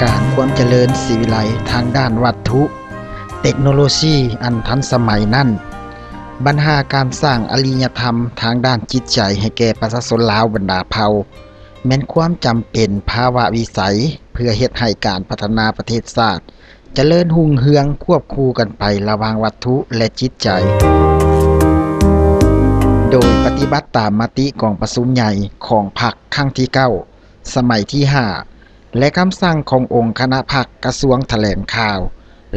ການຄວາມຈະເລີນສີວິໄລທາງດ້ານວັດຖຸ ເຕັກໂນໂລຊີອັນທັນສະໄໝນັ້ນ, ບັນຫາການສ້າງອະລິຍະທຳທາງດ້ານຈິດໃຈໃຫ້ແກ່ປະຊາຊົນລາວບັນດາເຜົ່າ ແມ່ນຄວາມຈຳເປັນພາວະວິໄສ ເພື່ອເຮັດໃຫ້ການພັດທະນາປະເທດຊາດ ຈະເລີນຮຸ່ງເຮືອງຄວບຄູ່ກັນໄປລະຫວ່າງວັດຖຸ ແລະ ຈິດໃຈ. ໂດຍປະຕິບັດຕາມມະຕິກອງປະຊຸມໃຫຍ່ຂອງພັກຄັ້ງທີເກົ້າ ສະໄໝທີຫ້າ ແລະ ຄຳສັ່ງຂອງອົງຄະນະພັກກະຊວງຖະແຫຼງຂ່າວ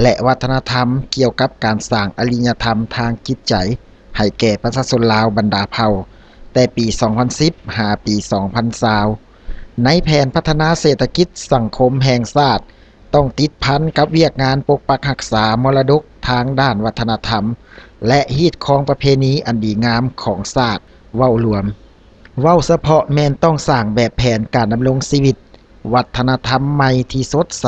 ແລະ ວັດທະນະທຳ ກ່ຽວກັບການສ້າງອະລິຍະທຳທາງຈິດໃຈໃຫ້ແກ່ປະຊາຊົນລາວບັນດາເຜົ່າ ແຕ່ປີສອງພັນສິບ ຫາປີສອງພັນຊາວ ໃນແຜນພັດທະນາເສດຖະກິດສັງຄົມແຫ່ງຊາດ ຕ້ອງຕິດພັນກັບວຽກງານປົກປັກຮັກສາມໍລະດົກທາງດ້ານວັດທະນະທຳ ແລະ ຮີດຄອງປະເພນີອັນດີງາມຂອງຊາດເວົ້າລວມ. ເວົ້າສະເພາະແມ່ນຕ້ອງສ້າງແບບແຜນການດຳລົງຊີວິດ ວັດທະນະທຳໃໝ່ທີ່ສົດໃສ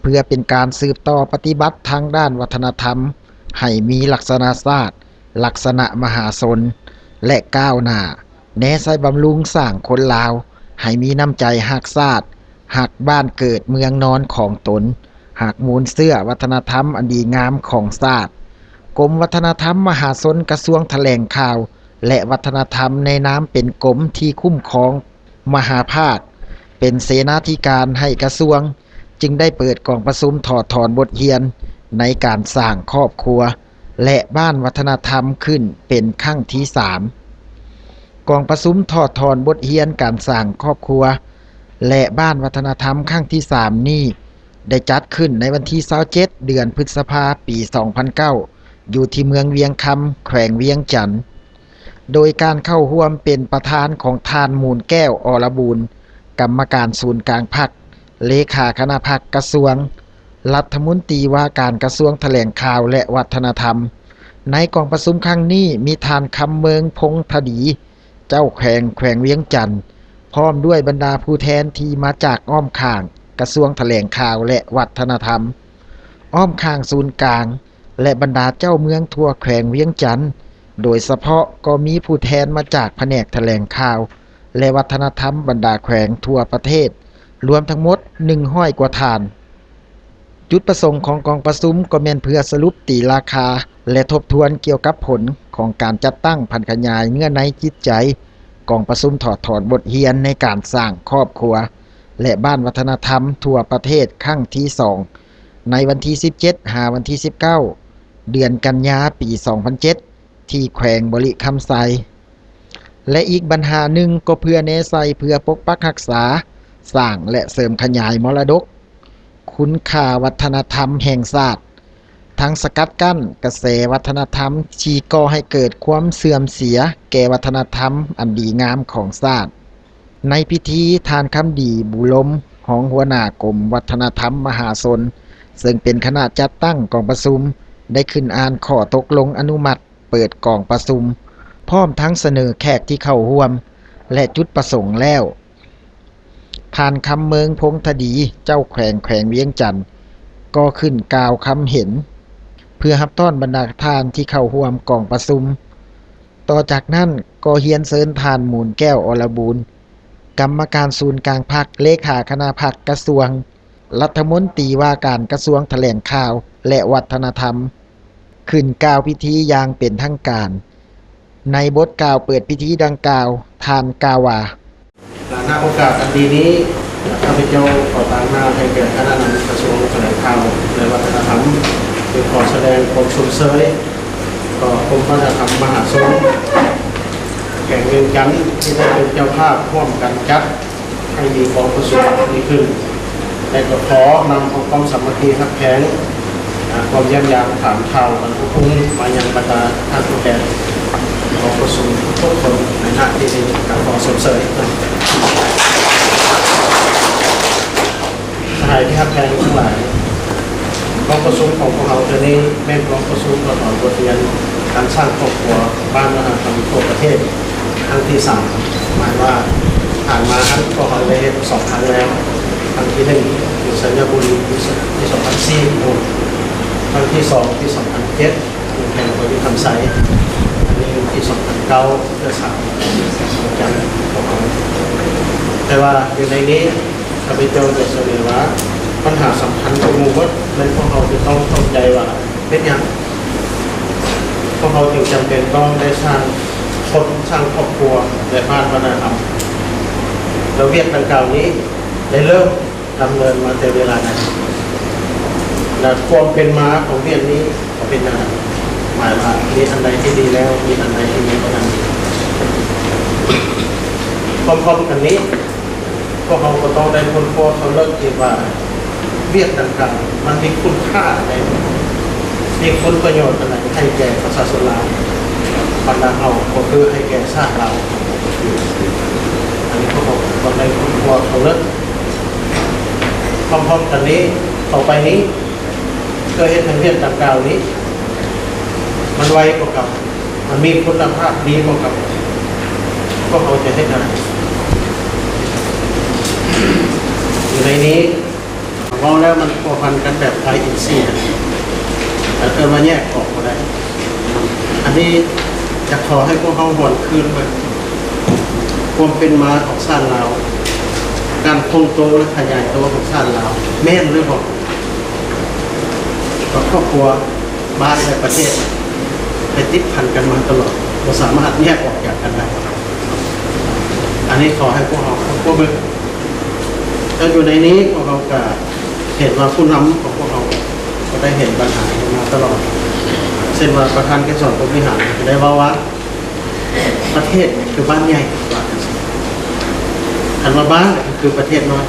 ເພື່ອເປັນການສືບຕໍ່ປະຕິບັດທາງດ້ານວັດທະນະທຳໃຫ້ມີລັກສະນະຊາດ, ລັກສະນະມະຫາຊົນ ແລະ ກ້າວໜ້າ ແນໃສ່ບຳລຸງສ້າງຄົນລາວໃຫ້ມີນ້ຳໃຈຮັກຊາດ, ຮັກບ້ານເກີດເມືອງນອນຂອງຕົນ, ຮັກມູນເຊື້ອວັດທະນະທຳອັນດີງາມຂອງຊາດ. ກົມວັດທະນະທຳມະຫາຊົນ ກະຊວງຖະແຫຼງຂ່າວ ແລະ ວັດທະນະທຳ ໃນນາມເປັນກົມທີ່ຄຸ້ມຄອງມະຫາພາກ ເປັນເສນາທິການໃຫ້ກະຊວງ ຈຶ່ງໄດ້ເປີດກອງປະຊຸມຖອດຖອນບົດຮຽນໃນການສ້າງຄອບຄົວ ແລະ ບ້ານວັດທະນະທຳຂຶ້ນເປັນຄັ້ງທີສາມ. ກອງປະຊຸມຖອດຖອນບົດຮຽນການສ້າງຄອບຄົວ ແລະ ບ້ານວັດທະນະທຳຄັ້ງທີສາມນີ້ ໄດ້ຈັດຂຶ້ນໃນວັນທີຊາວເຈັດ ເດືອນພຶດສະພາ ປີສອງພັນເກົ້າ ຢູ່ທີ່ເມືອງວຽງຄຳ ແຂວງວຽງຈັນ ໂດຍການເຂົ້າຮ່ວມເປັນປະທານຂອງທ່ານ ມູນແກ້ວ ອລະບູນ ກຳມະການສູນກາງພັກ, ເລຂາຄະນະພັກກະຊວງ, ລັດຖະມົນຕີວ່າການກະຊວງຖະແຫຼງຂ່າວ ແລະ ວັດທະນະທຳ. ໃນກອງປະຊຸມຄັ້ງນີ້ ມີທ່ານ ຄຳເມີງ ພົງທະດີ ເຈົ້າແຂວງ ແຂວງວຽງຈັນ ພ້ອມດ້ວຍບັນດາຜູ້ແທນທີ່ມາຈາກອ້ອມຂ້າງກະຊວງຖະແຫຼງຂ່າວ ແລະ ວັດທະນະທຳ, ອ້ອມຂ້າງສູນກາງ ແລະ ບັນດາເຈົ້າເມືອງທົ່ວແຂວງວຽງຈັນ, ໂດຍສະເພາະກໍມີຜູ້ແທນມາຈາກພະແນກຖະແຫຼງຂ່າວ ແລະ ວັດທະນະທຳບັນດາແຂວງທົ່ວປະເທດ ລວມທັງໝົດໜຶ່ງຮ້ອຍກວ່າທ່ານ. ຈຸດປະສົງຂອງກອງປະຊຸມກໍແມ່ນເພື່ອສະຫຼຸບຕີລາຄາ ແລະ ທົບທວນກ່ຽວກັບຜົນຂອງການຈັດຕັ້ງຜັນຂະຫຍາຍເນື້ອໃນຈິດໃຈກອງປະຊຸມຖອດຖອນບົດຮຽນໃນການສ້າງຄອບຄົວ ແລະ ບ້ານວັດທະນະທຳທົ່ວປະເທດຄັ້ງທີສອງ ໃນວັນທີສິບເຈັດ ຫາວັນທີສິບເກົ້າ ເດືອນກັນຍາ ປີສອງພັນເຈັດ ທີ່ແຂວງບໍລິຄຳໄຊ ແລະ ອີກບັນຫາໜຶ່ງກໍເພື່ອແນໃສ່ເພື່ອປົກປັກຮັກສາ, ສ້າງ ແລະ ເສີມຂະຫຍາຍມໍລະດົກ ຄຸນຄ່າວັດທະນະທຳແຫ່ງຊາດ, ທັງສະກັດກັ້ນກະແສວັດທະນະທຳທີ່ກໍ່ໃຫ້ເກີດຄວາມເສື່ອມເສຍແກ່ວັດທະນະທຳອັນດີງາມຂອງຊາດ. ໃນພິທີ, ທ່ານ ຄຳດີ ບູລົມ ຮອງຫົວໜ້າກົມວັດທະນະທຳມະຫາຊົນ ເຊິ່ງເປັນຄະນະຈັດຕັ້ງກອງປະຊຸມ ໄດ້ຂຶ້ນອ່ານຂໍ້ຕົກລົງອະນຸມັດເປີດກອງປະຊຸມ ພ້ອມທັງສະເໜີແຂກທີ່ເຂົ້າຮ່ວມ ແລະ ຈຸດປະສົງແລ້ວ. ທ່ານ ຄຳເມີງ ພົງທະດີ ເຈົ້າແຂວງ ແຂວງວຽງຈັນ ກໍຂຶ້ນກ່າວຄຳເຫັນ ເພື່ອຮັບຕ້ອນບັນດາທ່ານທີ່ເຂົ້າຮ່ວມກອງປະຊຸມ. ຕໍ່ຈາກນັ້ນກໍຮຽນເຊີນທ່ານ ມູນແກ້ວ ອລະບູນ ກຳມະການສູນກາງພັກ, ເລຂາຄະນະພັກກະຊວງ, ລັດຖະມົນຕີວ່າການກະຊວງຖະແຫຼງຂ່າວ ແລະ ວັດທະນະທຳ ຂຶ້ນກ່າວພິທີຢ່າງເປັນທາງການ. ໃນບົດກ່າວເປີດພິທີດັ່ງກ່າວ, ທ່ານກ່າວວ່າ: ໃນໂອກາດອັນດີນີ້, ຂ້າພະເຈົ້າຂໍຕາງໜ້າໃຫ້ແກ່ຄະນະນຳກະຊວງຖະແຫຼງຂ່າວ ແລະ ວັດທະນະທຳ ຈຶ່ງຂໍສະແດງຄວາມຊົມເຊີຍຕໍ່ກົມວັດທະນະທຳມະຫາຊົນ ແຂວງວຽງຈັນ ທີ່ໄດ້ເປັນເຈົ້າພາບຮ່ວມກັນຈັດ ໃຫ້ມີກອງປະຊຸມນີ້ຂຶ້ນ ແລະ ກໍຂໍນຳເອົາຄວາມສາມັກຄີຮັກແພງ, ອາ, ຄວາມຢ້ຽມຢາມຖາມຂ່າວອັນອົບອຸ່ນມາຍັງບັນດາທ່ານຜູ້ແທນກອງປະຊຸມທຸກໆຄົນໃນນາມທີ່ນີ້ ກໍຂໍຊົມເຊີຍ. ສະຫາຍທີ່ຮັກແພງທັງຫຼາຍ, ກອງປະຊຸມຂອງພວກເຮົາເທື່ອນີ້ແມ່ນກອງປະຊຸມເພື່ອຖອນບົດຮຽນການສ້າງຄອບຄົວ ບ້ານວັດທະນະທຳທົ່ວປະເທດ ຄັ້ງທີສາມ ໝາຍວ່າຜ່ານມາຫັ້ນ ພວກເຮົາໄດ້ເຮັດສອງຄັ້ງແລ້ວ. ຄັ້ງທີໜຶ່ງຢູ່ໄຊຍະບູລີ ປີສອງພັນສີ່ ພຸ້ນ, ຄັ້ງທີສອງປີສອງພັນເຈັດ ຢູ່ແຂວງບໍລິຄຳໄຊ, ອັນນີ້ປີສອງພັນເກົ້າ ເພື່ອສາມ ຂອງຈັນ ຂອງເຮົາ. ແຕ່ວ່າຢູ່ໃນນີ້ ຂ້າພະເຈົ້າຢາກສະເໜີວ່າ ບັນຫາສຳຄັນກວ່າໝູ່ໝົດ ແມ່ນພວກເຮົາຈະຕ້ອງເຂົ້າໃຈວ່າເປັນຫຍັງພວກເຮົາຈຶ່ງຈຳເປັນຕ້ອງໄດ້ສ້າງຄົນ, ສ້າງຄອບຄົວ ແລະ ບ້ານວັດທະນະທຳ. ແລ້ວວຽກດັ່ງກ່າວນີ້ໄດ້ເລີ່ມ ດຳເນີນມາແຕ່ເວລາໃດ ແລະ ຄວາມເປັນມາຂອງວຽກນີ້ກໍເປັນແນວໃດ, ໝາຍວ່າມີອັນໃດທີ່ດີແລ້ວ, ມີອັນໃດທີ່ຍັງບໍ່ທັນດີ. ພ້ອມໆກັນນີ້, ພວກເຮົາກໍຕ້ອງໄດ້ຄົ້ນຄວ້າເຂົ້າເລິກອີກວ່າ ວຽກດັ່ງກ່າວມັນມີຄຸນຄ່າອັນໃດ, ມີຄຸນປະໂຫຍດອັນໃດໃຫ້ແກ່ປະຊາຊົນລາວ, ບັນດາເຮົາກໍຄືໃຫ້ແກ່ຊາດລາວ. ອັນນີ້ພວກເຮົາຕ້ອງໄດ້ຄົ້ນຄວ້າເຂົ້າເລິກ. ພ້ອມໆກັນນີ້, ຕໍ່ໄປນີ້ ເພື່ອເຮັດໃຫ້ວຽກດັ່ງກ່າວນີ້ ມັນໄວກວ່າເກົ່າ, ມັນມີຄຸນນະພາບດີກວ່າເກົ່າ, ພວກເຮົາຈະເຮັດຫຍັງ? ຢູ່ໃນນີ້ ເວົ້າແລ້ວມັນພົວພັນກັນແບບໄຟອິນຊີນະ, ເອີ້ນວ່າແຍກອອກບໍ່ໄດ້. ອັນນີ້ຈະຂໍໃຫ້ພວກເຮົາຫວນຄືນເບິ່ງຄວາມເປັນມາຂອງຊາດລາວ, ການຄົງໂຕ ແລະ ຂະຫຍາຍໂຕຂອງຊາດລາວ ແມ່ນຫຼືບໍ່? ວ່າຄອບຄົວ, ບ້ານ ແລະ ປະເທດໄດ້ຕິດພັນກັນມາຕະຫຼອດ, ບໍ່ສາມາດແຍກອອກຈາກກັນໄດ້. ອັນນີ້ຂໍໃຫ້ພວກເຮົາຄົ້ນຄວ້າເບິ່ງ. ແລ້ວຢູ່ໃນນີ້ພວກເຮົາກະເຫັນວ່າຜູ້ນຳຂອງພວກເຮົາກໍໄດ້ເຫັນບັນຫານີ້ມາຕະຫຼອດ, ເຊັ່ນວ່າປະທານເກສອນພົມວິຫານໄດ້ເວົ້າວ່າ ປະເທດຄືບ້ານໃຫຍ່ ວ່າຈັ່ງຊີ້, ຄັນວ່າບ້ານກໍຄືປະເທດນ້ອຍ.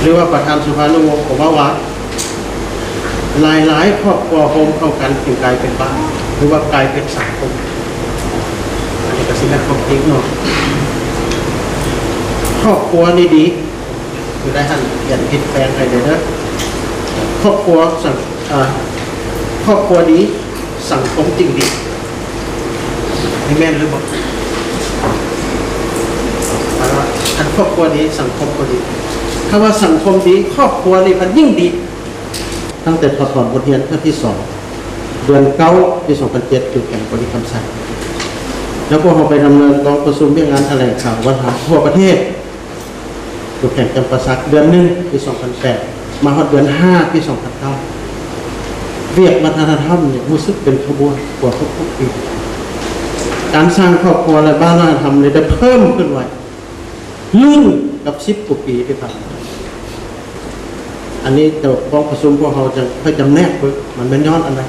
ຫຼືວ່າປະທານສຸພານຸວົງກໍເວົ້າວ່າ ຫຼາຍໆຄອບຄົວໂຮມເຂົ້າກັນຈຶ່ງກາຍເປັນບ້ານ ຫຼືວ່າກາຍເປັນສັງຄົມ. ອັນນີ້ກໍຊິແມ່ນຄວາມຈິງເນາະ. ຄອບຄົວນີ້ດີ ຢູ່ໃນຫັ້ນຂຽນຜິດແປງໃຫ້ແດ່ເດີ. ຄອບຄົວສັງ ເອີ ຄອບຄົວດີ ສັງຄົມຈຶ່ງດີ. ນີ້ແມ່ນຫຼືບໍ່? ຄັນຄອບຄົວດີ ສັງຄົມກໍດີ. ຖ້າວ່າສັງຄົມດີ ຄອບຄົວນີ້ພັດຍິ່ງດີ. ຕັ້ງແຕ່ຖອດຖອນບົດຮຽນເທື່ອທີສອງ ເດືອນເກົ້າ ປີສອງພັນເຈັດ ຢູ່ແຂວງບໍລິຄຳໄຊ, ແລ້ວພວກເຮົາໄປດຳເນີນກອງປະຊຸມວຽກງານຖະແຫຼງຂ່າວວັດທະນະທຳທົ່ວປະເທດ ຢູ່ແຂວງຈຳປາສັກ ເດືອນໜຶ່ງ ປີສອງພັນແປດ ມາຮອດເດືອນຫ້າ ປີສອງພັນເກົ້າ. ວຽກວັດທະນະທຳນີ້ຮູ້ສຶກເປັນຂະບວນກວ່າທຸກໆປີ. ການສ້າງຄອບຄົວ ແລະ ບ້ານວັດທະນະທຳນີ້ໄດ້ເພີ່ມຂຶ້ນໄວ ລື່ນກັບສິບກວ່າປີທີ່ຜ່ານມາ. ອັນນີ້ເຈົ້າກອງປະຊຸມພວກເຮົາຈັ່ງຄ່ອຍຈຳແນກເບິ່ງ ມັນແມ່ນຍ້ອນອັນໃດ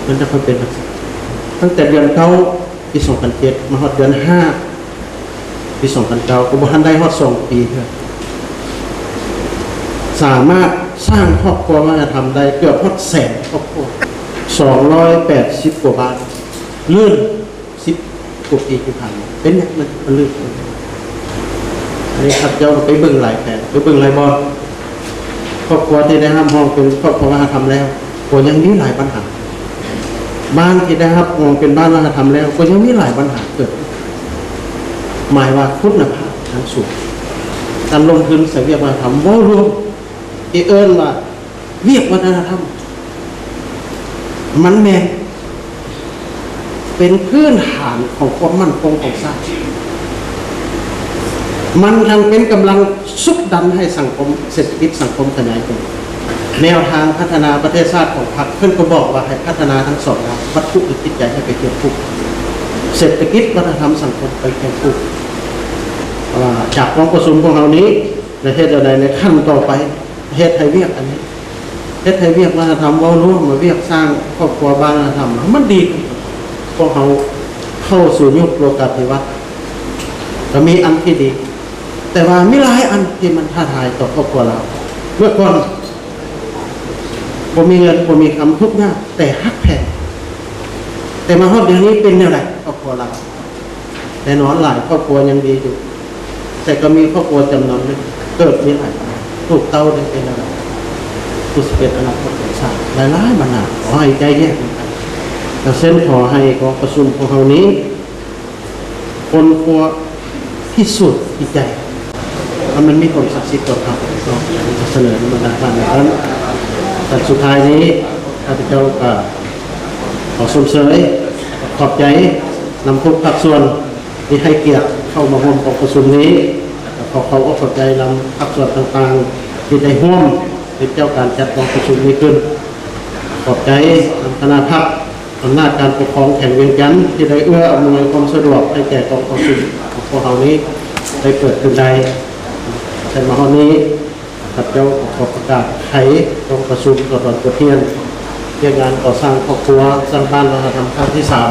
ມັນຈັ່ງຄ່ອຍເປັນຈັ່ງຊີ້. ຕັ້ງແຕ່ເດືອນເກົ້າ ປີສອງພັນເຈັດ ມາຮອດເດືອນຫ້າ ປີສອງພັນເກົ້າ ກໍບໍ່ທັນໄດ້ຮອດສອງປີເທື່ອ ສາມາດສ້າງຄອບຄົວວັດທະນະທຳໄດ້ເກືອບຮອດແສນຄອບຄົວ ສອງຮ້ອຍແປດສິບກວ່າບ້ານ ລື່ນ ສິບກວ່າປີທີ່ຜ່ານມາ ເປັນຫຍັງມັນ ມັນລຶກ? ອັນນີ້ຂ້າພະເຈົ້າໄປເບິ່ງຫຼາຍແຂວງ ໄປເບິ່ງຫຼາຍບ່ອນ. ຄອບຄົວທີ່ໄດ້ຮັບຮອງເປັນຄອບຄົວວັດທະນະທຳແລ້ວ ກໍຍັງມີຫຼາຍບັນຫາ. ບ້ານທີ່ໄດ້ຮັບຮອງເປັນບ້ານວັດທະນະທຳແລ້ວ ກໍຍັງມີຫຼາຍບັນຫາເກີດຂຶ້ນ. ໝາຍວ່າຄຸນນະພາບຍັງສູງ. ການລົງທຶນໃສ່ວຽກວັດທະນະທຳ ເວົ້າລວມ ທີ່ເອີ້ນວ່າ ວຽກວັດທະນະທຳ ມັນແມ່ນເປັນພື້ນຖານຂອງຄວາມໝັ້ນຄົງຂອງຊາດ. ມັນທັງເປັນກຳລັງຊຸກດັນໃຫ້ສັງຄົມ, ເສດຖະກິດສັງຄົມຂະຫຍາຍຕົວ. ແນວທາງພັດທະນາປະເທດຊາດຂອງພັກ ເພິ່ນກໍບອກວ່າໃຫ້ພັດທະນາທັງສອງດ້ານ, ວັດຖຸ ແລະ ຈິດໃຈໃຫ້ໄປຄຽງຄູ່, ເສດຖະກິດ, ວັດທະນະທຳ, ສັງຄົມໄປຄຽງຄູ່. ເພາະວ່າຈາກກອງປະຊຸມພວກເຮົານີ້ ແລະ ເຮັດແນວໃດໃນຂັ້ນຕໍ່ໄປ ເຮັດໃຫ້ວຽກອັນນີ້ ເຮັດໃຫ້ວຽກວັດທະນະທຳເວົ້າລວມ ແລະ ວຽກສ້າງຄອບຄົວບ້ານວັດທະນະທຳ ມັນດີຂຶ້ນ. ພວກເຮົາເຂົ້າສູ່ຍຸກໂລກາພິວັດ ກໍມີອັນທີ່ດີ, ແຕ່ວ່າມີຫຼາຍອັນທີ່ມັນທ້າທາຍຕໍ່ຄອບຄົວລາວ. ເມື່ອກ່ອນບໍ່ມີເງິນ ບໍ່ມີຄຳ ທຸກຍາກ ແຕ່ຮັກແພງ, ແຕ່ມາຮອດດຽວນີ້ເປັນແນວໃດຄອບຄົວລາວ? ແນ່ນອນຫຼາຍຄອບຄົວຍັງດີຢູ່, ແຕ່ກໍມີຄອບຄົວຈຳນວນໜຶ່ງເກີດມີຫຼາຍບັນຫາ, ລູກເຕົ້າໄດ້ເປັນອະນາ ຜູ້ຊິເປັນອະນາຄົດຂອງຊາດ ຫຼາຍໆບັນຫາ. ຂໍໃຫ້ແຍກນຳກັນ. ກະເຊັ່ນ ຂໍໃຫ້ກອງປະຊຸມພວກເຮົານີ້ຄົ້ນຄວ້າ, ພິສູດ, ວິໄຈ ໃຫ້ມັນມີຄວາມສັກສິດຕໍ່ເຮົາເນາະ. ສະເໜີບັນດາທ່ານ. ອັນສຸດທ້າຍນີ້ ຂ້າພະເຈົ້າກໍ ຂໍຊົມເຊີຍ ຂອບໃຈນຳທຸກພາກສ່ວນທີ່ໃຫ້ກຽດເຂົ້າມາຮ່ວມກອງປະຊຸມນີ້. ຂໍຂອບອົກຂອບໃຈນຳພາກສ່ວນຕ່າງໆ ທີ່ໄດ້ຮ່ວມເຮັດໃຫ້ເຈົ້າການຈັດກອງປະຊຸມນີ້ຂຶ້ນ. ຂອບໃຈນຳຄະນະພັກ ອຳນາດການປົກຄອງແຂວງວຽງຈັນ ທີ່ໄດ້ເອື້ອອຳນວຍຄວາມສະດວກໃຫ້ແກ່ກອງປະຊຸມຂອງພວກເຮົານີ້ໄດ້ເປີດຂຶ້ນໄດ້. ແຕ່ມາຮອດນີ້ ຂ້າພະເຈົ້າຂໍປະກາດໄຂກອງປະຊຸມສະດອນບົດຮຽນວຽກງານກໍ່ສ້າງຄອບຄົວສ້າງບ້ານວັດທະນະທຳຄັ້ງທີສາມ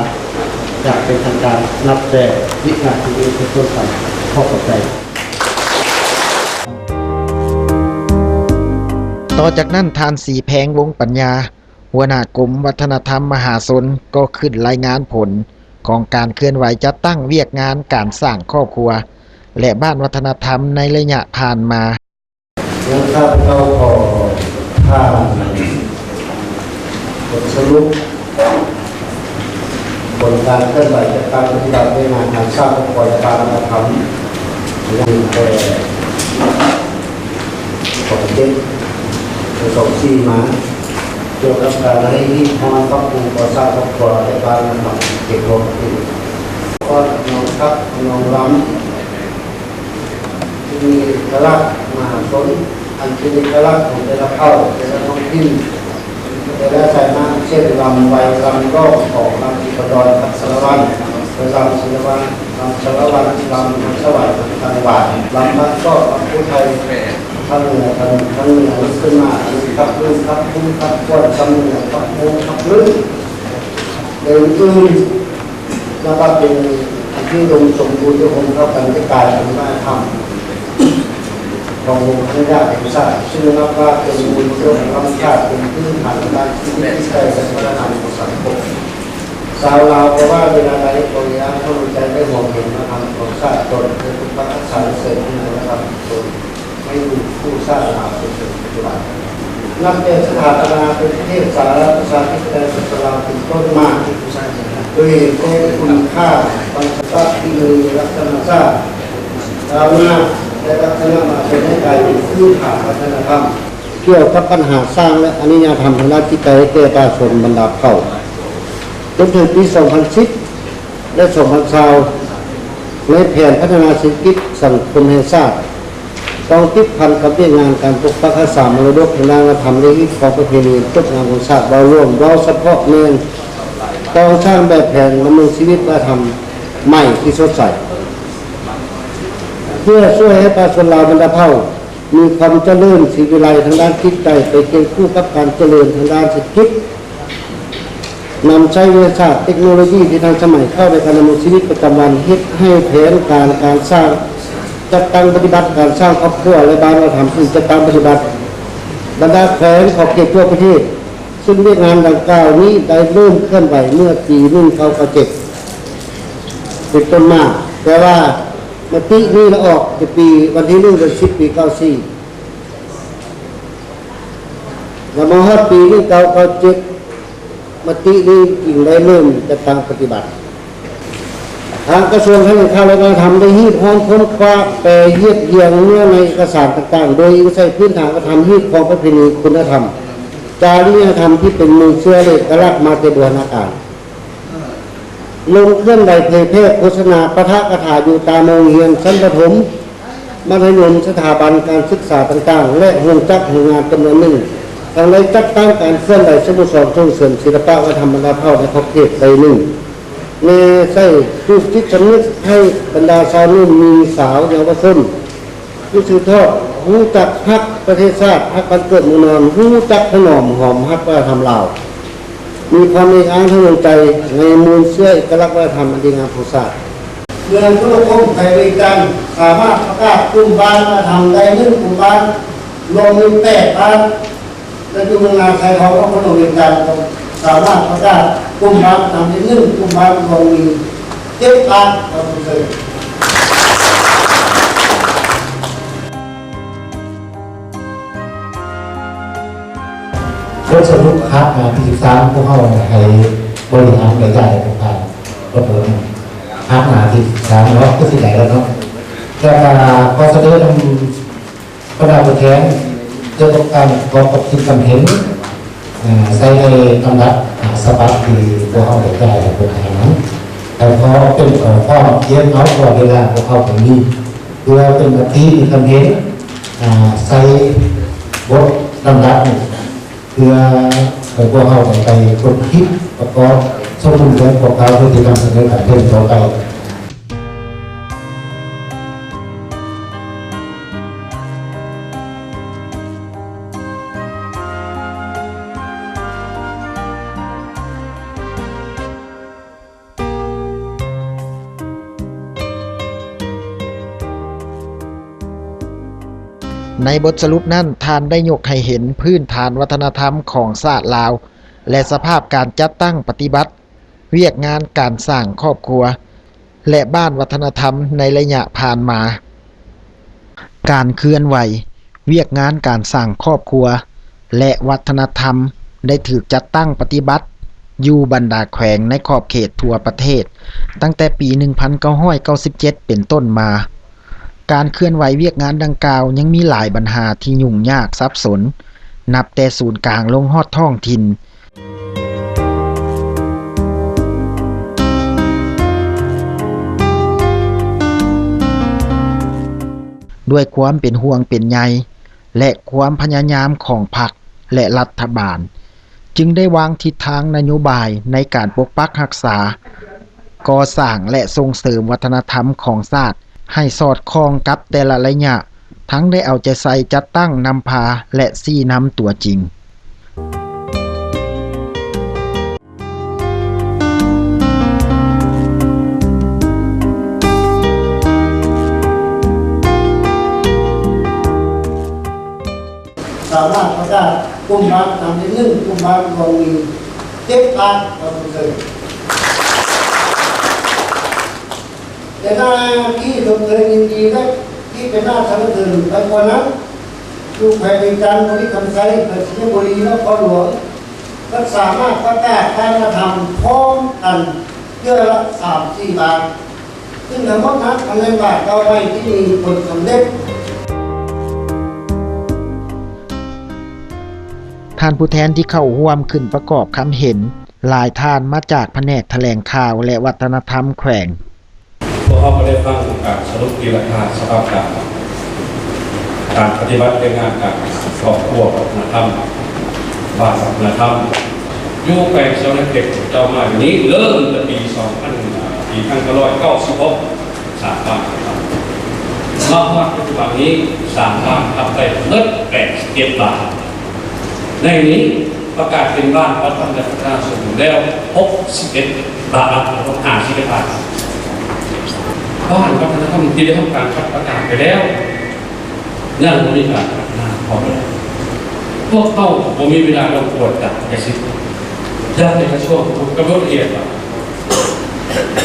ຢ່າງເປັນທາງການ ນັບແຕ່ວິນາທີນີ້ເປັນຕົ້ນໄປ. ຂໍຂອບໃຈ. ຕໍ່ຈາກນັ້ນ ທ່ານ ສີແພງ ວົງປັນຍາ ຫົວໜ້າກົມວັດທະນະທຳມະຫາຊົນ ກໍຂຶ້ນລາຍງານຜົນຂອງການເຄື່ອນໄຫວຈັດຕັ້ງວຽກງານການສ້າງຄອບຄົວ ແລະ ບ້ານວັດທະນະທຳໃນໄລຍະຜ່ານມາ. ແລ້ວຂ້າພະເຈົ້າຂໍຜ່ານບົດສະຫຼຸບ ຜົນການເຄື່ອນໄຫວຈັດຕັ້ງປະຕິບັດວຽກງານການສ້າງຄອບຄົວ ແລະ ບ້ານວັດທະນະທຳ ຕັ້ງແຕ່ສອງເຈັດ ສອງສີ່ມາ ກ່ຽວກັບການໃຫ້ຮີດຮ້ອນປັບປຸງກໍ່ສ້າງຄອບຄົວ ແລະ ບ້ານວັດທະນະທຳເຂດທົ່ວປະເທດ. ກໍນ້ອມຮັບນ້ອມລຳ ທີ່ມີເອກະລັກມະຫາຊົນ ອັນເປັນເອກະລັກຂອງແຕ່ລະເຜົ່າ ແຕ່ລະທ້ອງຖິ່ນ ແຕ່ລະສາຍນ້ຳ ເຊັ່ນ ລຳໄວ ລຳດອກ ຂອງລຳທິບະດອນ ທັບສາລະວັນ ແລະ ລຳສາລະວັນ ລຳສາລະວັນ ລຳທັງສະຫວັນ ທັງຫວານ ລຳພັດຊອກ ລຳຜູ້ໄທ ທາງເໜືອ ທາງເໜືອລຸກຂຶ້ນມາ ອັນນີ້ຂັບລື່ນ ຂັບຄຸ້ມ ຂັບກວນ ຄຳເໜືອ ຂັບໂມງ ຂັບລື່ນ ແລະ ອື່ນໆ ນັບວ່າເປັນອັນທີ່ອຸດົມສົມບູນ ທີ່ໂຮມເຂົ້າກັນ ຈະກາຍເປັນວັດທະນະທຳຂອງວົງຄະນະຍາດແຫ່ງຊາດ ຊຶ່ງນັບວ່າເປັນມູນເຊື້ອຂອງລ້ຳຄ່າ ເປັນພື້ນຖານທາງດ້ານຊີວິດຈິດໃຈ ແລະ ວັດທະນະທຳຂອງສັງຄົມ. ຊາວລາວບໍ່ວ່າເວລາໃດກໍຢ່າທອດໃຈ ແລະ ຫວງແຫນວັດທະນະທຳຂອງຊາດຕົນ ເພື່ອປົກປັກຮັກສາ ແລະ ເສີມຂະຫຍາຍວັດທະນະທຳຂອງຕົນ ໃຫ້ຢູ່ຄູ່ຊາດລາວຈົນເຖິງປັດຈຸບັນ. ນັບແຕ່ສະຖາປະນາເປັນປະເທດສາທາລະນະລັດ ປະຊາທິປະໄຕ ປະຊາຊົນລາວເປັນຕົ້ນມາ ໂດຍເຫັນແກ່ຄຸນຄ່າຂອງສັນຕະກິລິຍາລັກສະນະຊາດ ຊາວນາ ແລະ ລັກສະນະມະຫາຊົນໃຫ້ກາຍເປັນພື້ນຖານວັດທະນະທຳ. ກ່ຽວກັບບັນຫາສ້າງ ແລະ ອະລິຍະທຳທາງດ້ານຈິດໃຈແກ່ປະຊາຊົນບັນດາເຜົ່າ ຈົນເຖິງປີສອງພັນສິບ ແລະ ສອງພັນຊາວ ໃນແຜນພັດທະນາເສດຖະກິດສັງຄົມແຫ່ງຊາດ ຕ້ອງຕິດພັນກັບວຽກງານການປົກປັກຮັກສາມໍລະດົກທາງດ້ານວັດທະນະທຳ ແລະ ຮີດຄອງປະເພນີອັນງົດງາມຂອງຊາດເວົ້າລວມ, ເວົ້າສະເພາະແມ່ນຕ້ອງສ້າງແບບແຜນດຳລົງຊີວິດວັດທະນະທຳໃໝ່ທີ່ສົດໃສ ເພື່ອຊ່ວຍໃຫ້ປະຊາຊົນລາວບັນດາເຜົ່າມີຄວາມຈະເລີນສີວິໄລທາງດ້ານຈິດໃຈ ໄປຄຽງຄູ່ກັບການຈະເລີນທາງດ້ານເສດຖະກິດ. ນຳໃຊ້ວິທະຍາສາດເຕັກໂນໂລຢີທີ່ທັນສະໄໝເຂົ້າໃນການດຳລົງຊີວິດປະຈຳວັນ, ເຮັດໃຫ້ແຜນການການສ້າງ, ຈັດຕັ້ງປະຕິບັດການສ້າງຄອບຄົວ ແລະ ບ້ານວັດທະນະທຳທີ່ຈັດຕັ້ງປະຕິບັດບັນດາແຂວງຂອບເຂດທົ່ວປະເທດ, ຊຶ່ງວຽກງານດັ່ງກ່າວນີ້ໄດ້ເລີ່ມເຄື່ອນໄຫວເມື່ອປີໜຶ່ງເກົ້າເກົ້າເຈັດເປັນຕົ້ນມາ, ແຕ່ວ່າມະຕິນີ້ລະອອກແຕ່ປີ ວັນທີໜຶ່ງ ເດືອນສິບ ປີເກົ້າສີ່ ແລະ ມາຮອດປີໜຶ່ງເກົ້າເກົ້າເຈັດ ມະຕິນີ້ຈຶ່ງໄດ້ເລີ່ມຈັດຕັ້ງປະຕິບັດ. ທາງກະຊວງການຄ້າ ແລະ ວັດທະນະທຳໄດ້ຮີດຮ້ອນຄົ້ນຄວ້າ ແປຮຽບຮຽງເນື້ອໃນເອກະສານຕ່າງໆ ໂດຍອີງໃສ່ພື້ນຖານວັດທະນະທຳ, ຮີດຄອງປະເພນີ, ຄຸນນະທຳ, ຈາລິຍະທຳທີ່ເປັນມູນເຊື້ອ ແລະ ເອກະລັກມາແຕ່ບູຮານະການ. ລົງເຄື່ອນໄຫວເຜີຍແຜ່ໂຄສະນາປາຖະກະຖາຢູ່ຕາມໂຮງຮຽນຊັ້ນປະຖົມ, ມັດທະຍົມ, ສະຖາບັນການສຶກສາຕ່າງໆ ແລະ ໂຮງຈັກໂຮງງານຈຳນວນໜຶ່ງ, ທັງໄດ້ຈັດຕັ້ງການເຄື່ອນໄຫວສະໂມສອນສົ່ງເສີມສິລະປະວັດທະນະທຳບັນດາເຜົ່າໃນຂອບເຂດໄດ້ໜຶ່ງ ແນໃສ່ປູກຈິດສຳນຶກໃຫ້ບັນດາຊາວໜຸ່ມຍິງສາວເຍົາວະຊົນ ຜູ້ສືບທອດ ຮູ້ຈັກຮັກປະເທດຊາດ, ຮັກບ້ານເກີດເມືອງນອນ, ຮູ້ຈັກຖະໜອມຫອມຮັກວັດທະນະທຳລາວ, ມີຄວາມເອກອ້າງທາງດວງໃຈໃນມູນເຊື້ອເອກະລັກວັດທະນະທຳອັນດີງາມຂອງຊາດ. ເມືອງໂທລະຄົມແຂວງວຽງຈັນ ສາມາດປະກາດກຸ່ມບ້ານວັດທະນະທຳໄດ້ໜຶ່ງກຸ່ມບ້ານ, ລວມມີແປດບ້ານ. ແລະ ຢູ່ເມືອງນາຊາຍທອງ ນະຄອນຫຼວງວຽງຈັນ ກໍສາມາດປະກາດກຸ່ມບ້ານນຳເປັນໜຶ່ງກຸ່ມບ້ານ ລວມມີເຈັດບ້ານ. ຂໍຊົມເຊີຍ. ບົດສະຫຼຸບຮາກງານທີສິບສາມ ພວກເຮົາໃຫ້ບໍລິຫານລາຍໄດ້ເປັນການປະເມີນຮາກງານທີສິບສາມເນາະ ຄືຊິໄດ້ແລ້ວເນາະ. ແລ້ວກໍຂໍສະເໜີນຳ ບັນດາຜູ້ແທນຈະຕ້ອງການປະກອບຄວາມຄິດຄວາມເຫັນ ເອີ່ ໃສ່ໃນລຳດັບ ອາ ສະບັບທີ່ພວກເຮົາໄດ້ຈ່າຍໃຫ້ເພິ່ນໃຫ້ນັ້ນ ແລ້ວຂໍເປັນຂໍ້ຄວາມຂຽນເອົາ ເພາະວ່າເວລາພວກເຮົາກໍມີ ເພື່ອເປັນມະຕິມີຄຳເຫັນ ອາ ໃສ່ບົດດຳລັດນີ້ ເພື່ອໃຫ້ພວກເຮົາໄດ້ໄປຄົ້ນຄິດປະກອບສົມບູນແບບພວກເຮົາ ເພື່ອທີ່ນຳສະເໜີການເມືອງຕໍ່ໄປ. ໃນບົດສະຫຼຸບນັ້ນ, ທ່ານໄດ້ຍົກໃຫ້ເຫັນພື້ນຖານວັດທະນະທຳຂອງຊາດລາວ ແລະ ສະພາບການຈັດຕັ້ງປະຕິບັດວຽກງານການສ້າງຄອບຄົວ ແລະ ບ້ານວັດທະນະທຳໃນໄລຍະຜ່ານມາ. ການເຄື່ອນໄຫວວຽກງານການສ້າງຄອບຄົວ ແລະ ວັດທະນະທຳ ໄດ້ຖືກຈັດຕັ້ງປະຕິບັດຢູ່ບັນດາແຂວງໃນຂອບເຂດທົ່ວປະເທດ ຕັ້ງແຕ່ປີໜຶ່ງພັນເກົ້າຮ້ອຍເກົ້າສິບເຈັດເປັນຕົ້ນມາ. ການເຄື່ອນໄຫວວຽກງານດັ່ງກ່າວຍັງມີຫຼາຍບັນຫາທີ່ຫຍຸ້ງຍາກສັບສົນ, ນັບແຕ່ສູນກາງລົງຮອດທ້ອງຖິ່ນ. ດ້ວຍຄວາມເປັນຫ່ວງເປັນໃຍ ແລະ ຄວາມພະຍາຍາມຂອງພັກ ແລະ ລັດຖະບານ, ຈຶ່ງໄດ້ວາງທິດທາງນະໂຍບາຍໃນການປົກປັກຮັກສາ, ກໍ່ສ້າງ ແລະ ສົ່ງເສີມວັດທະນະທຳຂອງຊາດ ໃຫ້ສອດຄ່ອງກັບແຕ່ລະໄລຍະ, ທັງໄດ້ເອົາໃຈໃສ່ຈັດຕັ້ງນຳພາ ແລະ ຊີ້ນຳຕົວຈິງ. ສາມາດປະກາດກຸ່ມບ້ານອັນທີໜຶ່ງ, ກຸ່ມບ້ານກອງມີເຈັດລ້ານ ເຂົາຊົມເຊີຍ. ແຕ່ໜ້າທີ່ຊົມເຊີຍຍິນດີ ແລະ ທີ່ເປັນໜ້າສັນລະເສີນໄປກວ່ານັ້ນ, ຢູ່ແຂວງວຽງຈັນ, ບໍລິຄຳໄຊ, ໄຊຍະບູລີ, ນະຄອນຫຼວງ ກໍສາມາດປະກາດການກະທຳພ້ອມກັນເທື່ອລະສາມສີ່ບາດ, ຊຶ່ງທັງໝົດນັ້ນ ມັນແມ່ນບາດກ້າວໃໝ່ທີ່ມີຜົນສຳເລັດ. ທ່ານຜູ້ແທນທີ່ເຂົ້າຮ່ວມຂຶ້ນປະກອບຄຳເຫັນຫຼາຍທ່ານມາຈາກພະແນກຖະແຫຼງຂ່າວ ແລະ ວັດທະນະທຳແຂວງ. ພວກເຮົາກໍໄດ້ຟັງການສະຫຼຸບຕີລາຄາສະພາບການ ການປະຕິບັດວຽກງານການຄອບຄົວວັດທະນະທຳ, ບ້ານວັດທະນະທຳ ຢູ່ແຂວງສະຫວັນນະເຂດເຈົ້າມາຢູ່ນີ້ ເລີ່ມແຕ່ປີສອງພັນ ປີໜຶ່ງພັນເກົ້າຮ້ອຍເກົ້າສິບຫົກ ສາມບ້ານທຳ. ມາຮອດປັດຈຸບັນນີ້ ສາມບ້ານທຳໄດ້ເໝິດແປດສິບເຈັດບ້ານ. ໃນນີ້ປະກາດເປັນບ້ານວັດທະນະທຳພັດທະນາສົມບູນແລ້ວຫົກສິບເອັດບ້ານ, ຫ້າສິບເອັດບ້ານ. ບ້ານວັດທະນະທຳທີ່ໄດ້ຮັບການປະກາດໄປແລ້ວ ຍັງບໍ່ມີການພັດທະນາພໍເລີຍ. ພວກເຮົາບໍ່ມີເວລາລົງກວດກາເອກະສິດ ຢາກໃຫ້ກະຊວງກຳນົດລະອຽດວ່າ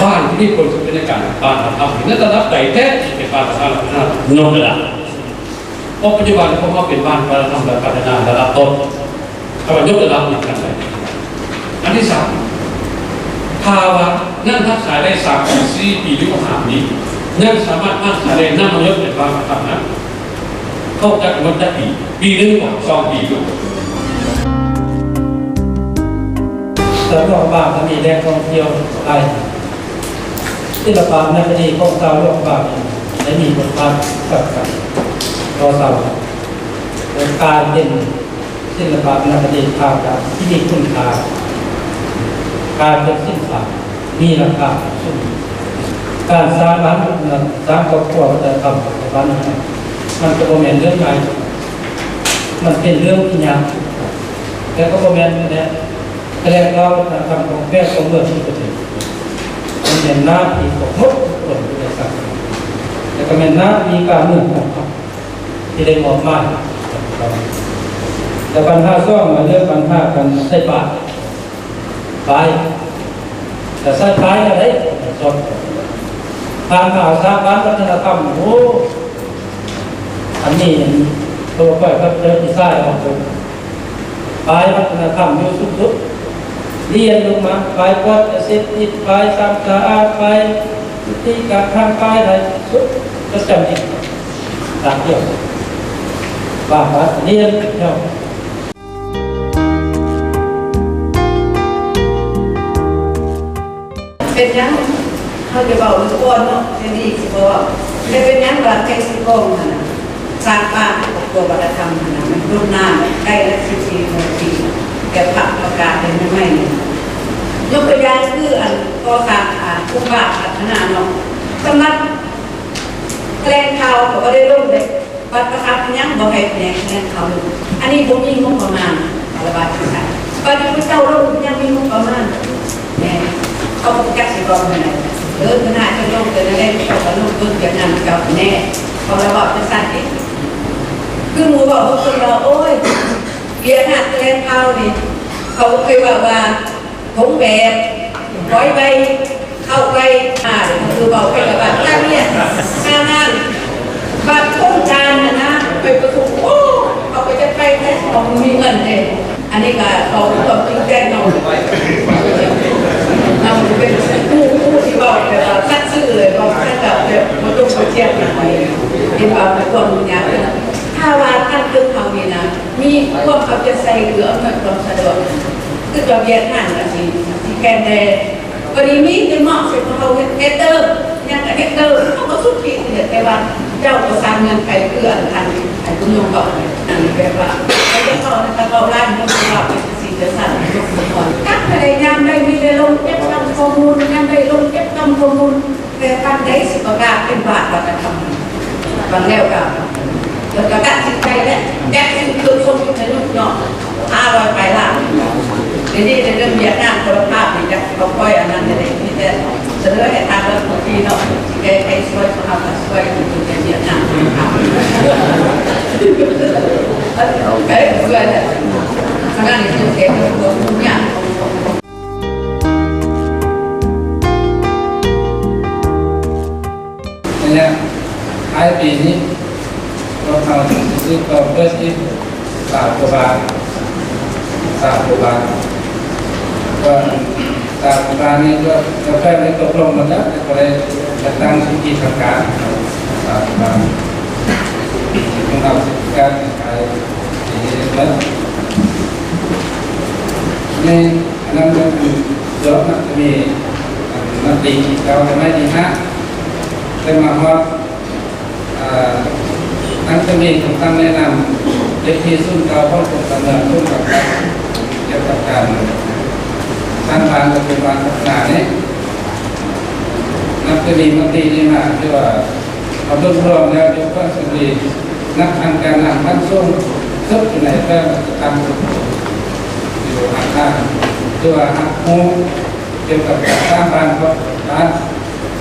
ບ້ານທີ່ມີຜົນສຳເລັດໃນການ ບ້ານວັດທະນະທຳໃນລະດັບໃດແທ້ ທີ່ເປັນບ້ານວັດທະນະທຳຍົກລະດັບ. ເພາະປັດຈຸບັນພວກເຮົາເປັນບ້ານວັດທະນະທຳ ແລະ ພັດທະນາລະດັບຕົ້ນ, ຄຳວ່າຍົກລະດັບນີ້ຄືອັນໃດ? ອັນທີສາມ ຖ້າວ່າຍັງຮັກສາໄດ້ສາມປີ ສີ່ປີ ຫຼືວ່າຫ້າປີ ຍັງສາມາດຮັກສາໄດ້ ນຳມາຍົກເປັນບ້ານວັດທະນະທຳນັ້ນ ເຮົາຈັດກຳນົດຈັກປີ? ປີໜຶ່ງບໍ່? ສອງປີບໍ່? ສຳລັບບ້ານກໍມີແຫຼ່ງທ່ອງທ່ຽວຫຼາຍ. ສິລະປະວນນະຄະດີຂອງຊາວຫຼວງພະບາງໄດ້ມີບົດບາດສຳຄັນຕໍ່ຊາວ ແລະ ກາຍເປັນສິລະປະວນນະຄະດີທາງການທີ່ມີຄຸນຄ່າ, ກາຍເປັນສິນຄ້າມີລາຄາສູງ. ການສ້າງບ້ານ ສາມຄອບຄົວວັດທະນະທຳຂອງບ້ານນັ້ນ ມັນກໍບໍ່ແມ່ນເລື່ອງງ່າຍ, ມັນເປັນເລື່ອງທີ່ຍາກ, ແຕ່ກໍບໍ່ແມ່ນແນວ ແຖລງຂ່າວວັດທະນະທຳຂອງແຂວງຂອງເມືອງນີ້ກໍເປັນ ມັນແມ່ນໜ້າທີ່ຂອງໝົດທຸກຄົນຢູ່ໃນສັງຄົມ ແລະ ກໍແມ່ນໜ້າທີ່ການເມືອງຂອງເຮົາທີ່ໄດ້ມອບໝາຍ. ແລະ ບັນຫາສອງ ເລື່ອງບັນຫາການໃສ່ປ້າຍ ປ້າຍ ຈະໃສ່ປ້າຍແນວໃດ ສອງ ຜ່ານມາສາມບ້ານວັດທະນະທຳ ໂອ້ ອັນນີ້ ອັນ ໂຕຂ້ອຍກັບເຈົ້າທີ່ຊາຍອອກໄປ ຝ່າຍວັດທະນະທຳຢູ່ສູງສຸດ, ລຽນລົງມາ ຝ່າຍປອດຢາເສບຕິດ, ຝ່າຍສາມສະອາດ, ຝ່າຍນິຕິການທາງ, ຝ່າຍໃດສຸດປະຈຳອີກ ຕາມດຽວ ວ່າວ່າລຽນແລ້ວ. ເປັນຫຍັງເຮົ ຈະເວົ້າເລື່ອງກ່ອນເນາະ ແຕ່ນີ້ຊິບໍ່ເວົ້າ. ແລະ ເປັນຫຍັງວ່າໄທສະກອງຫັ້ນນະ ສ້າງບ້ານຄອບຄົວວັດທະນະທຳຫັ້ນນະ ມັນດົນນານ ໄດ້ລະສິບປີ ຫົວປີ ແຕ່ພັກປະກາດໄດ້ໃໝ່ໆນີ້. ຍົກຕົວຢ່າງຄືອັນກໍ່ສ້າງ ອາ ໂຄງການພັດທະນາເນາະ ສຳລັບ ຖະແຫຼງຂ່າວກໍບໍ່ໄດ້ລົງເດ້ ບັດປະກາດຫຍັງບໍ່ໃຫ້ແຜນການຖະແຫຼງຂ່າວລົງ. ອັນນີ້ບໍ່ມີງົບປະມານ ລະບາດຈັງຊັ້ນ. ບັດນີ້ເຈົ້າລົງຍັງມີງົບປະມານ ແມ່ນ ເຂົາກໍຈັກຊິເວົ້າແນວໃດ. ເອີ ຄະນະຈະລົງເປັນແນວໃດ ເຈົ້າກໍລົງເບິ່ງແບບນັ້ນເຈົ້າແນ່ ເຂົາລະເວົ້າຈັ່ງຊັ້ນເດ້. ຄືໝູ່ເວົ້າບາງຄົນວ່າ ໂອ້ຍ ວຽກງານຖະແຫຼງຂ່າວນີ້ ເຂົາເຄີຍເວົ້າວ່າ ຖົງແບບ ປອຍໃບ ເຂົ້າໄປ ອ່າ ຄືເວົ້າໄປແລ້ວວ່າ ການວຽກ ງານງານ ບາດໂຄງການຫັ້ນນະ ໄປປະຊຸມ ໂອ້ ເຂົາກໍຈະໄປແທ້ ເຂົາບໍ່ມີເງິນເດ້. ອັນນີ້ກໍເວົ້າຄວາມຈິງໃຈເນາະ ເຮົາເປັນຜູ້ ຜູ້ທີ່ເວົ້າແບບວ່າສັດຊື່ເລີຍ ເວົ້າສັດແບບບໍ່ຕົງບໍ່ທຽງນະ ເຫັນວ່າເປັນຄວາມຫຍຸ້ງຍາກ. ຖ້າວ່າທ່ານເຖິງເຮົານີ້ນະ ມີຄວາມເອົາໃຈໃສ່ ຫຼື ອຳນວຍຄວາມສະດວກ ຄືວ່າວຽກງານກໍຊິ ຊິແກ່ນແດ່. ບັດນີ້ມີແຕ່ມອບໃຫ້ພວກເຮົາເຮັດ ເຮັດເດີ ຫຍັງກໍເຮັດເດີ ເຮົາກໍສຸດທີ່ເຮັດ ແຕ່ວ່າເຈົ້າກໍສ້າງເງື່ອນໄຂ ຄືອັນທ່ານໄອ້ບຸນຍົງເວົ້ານັ້ນ ແບບວ່າໄປເຮັດຕໍ່ ແລ້ວກໍເວົ້າຫຼາຍ ມັນກໍວ່າເປັນຈັ່ງຊີ້ຈັ່ງຊັ້ນ ຍົກສະພາ ກັບໄປໄດ້ ຍາມໃດມີໄດ້ລົງເກັບກຳຂໍ້ມູນ ຍາມໃດລົງເກັບກຳຂໍ້ມູນ ແຕ່ປານໃດຊິປະກາດເປັນບ້ານວັດທະນະທຳ ບາງແລ້ວກໍ ແລ້ວກໍຕັດສິນໃຈແລ້ວ ແຈກເງິນຄືຄົນຢູ່ໃນລຸກເນາະ ຫ້າຮ້ອຍປາຍລ້ານ. ດຽວນີ້ໃນເລື່ອງວຽກງານໂທລະພາບນີ້ ຈະເອົາຂ້ອຍອັນນັ້ນແຫຼະ ມີແຕ່ສະເໜີໃຫ້ທາງລັດຖະມົນຕີເນາະ ຊິແກ້ໄຂຊ່ວຍ ພວກເຮົາກໍຊ່ວຍຢູ່ໃນວຽກງານໂທລະພາບ ເອີ ຊ່ວຍແຫຼະ ທາງນັ້ນນີ້ເປັນແຂກຮັບເຊີນຜູ້ຍາກ. ໄລຍະທ້າຍປີນີ້ ພວກເຮົາຈະຊື້ຕໍ່ເພີ່ມອີກສາມໂຄງການ ສາມໂຄງການ ກໍສາມໂຄງການນີ້ກໍ ກໍແພດໄດ້ຕົກລົງໝົດແລ້ວ ແຕ່ບໍ່ໄດ້ຈັດຕັ້ງພິທີທາງການ ສາມໂຄງການ ສຳລັບສິດທິການຂາຍປີນີ້ເບິດ ໃນ ອັນນັ້ນກໍຄືຈອບນະ ຈະມີອັນມະຕິເກົ່າ ໃນໄມ້ທີຫ້າ ໄດ້ມາຮອດ ອ່າ ທັງຈະມີຄຳສັ່ງແນະນຳເລກທີສູນເກົ້າຂອງກົມການເມືອງ ສູນການກ່ຽວກັບການສ້າງບ້ານປະຕິບັດພັດທະນານີ້ ນັບແຕ່ມີມະຕິນີ້ມາ ຖືວ່າ ເອົາເບິ່ງລວມແລ້ວ ຍົກເລີກສະເດ ນັກທາງການນຳຂັ້ນສູງສຸດຢູ່ໃນແຕ່ລະຂັ້ນ ຢູ່ຫາການ ຫຼືວ່າຮັບຮູ້ກ່ຽວກັບການສ້າງບ້ານ ບ້ານ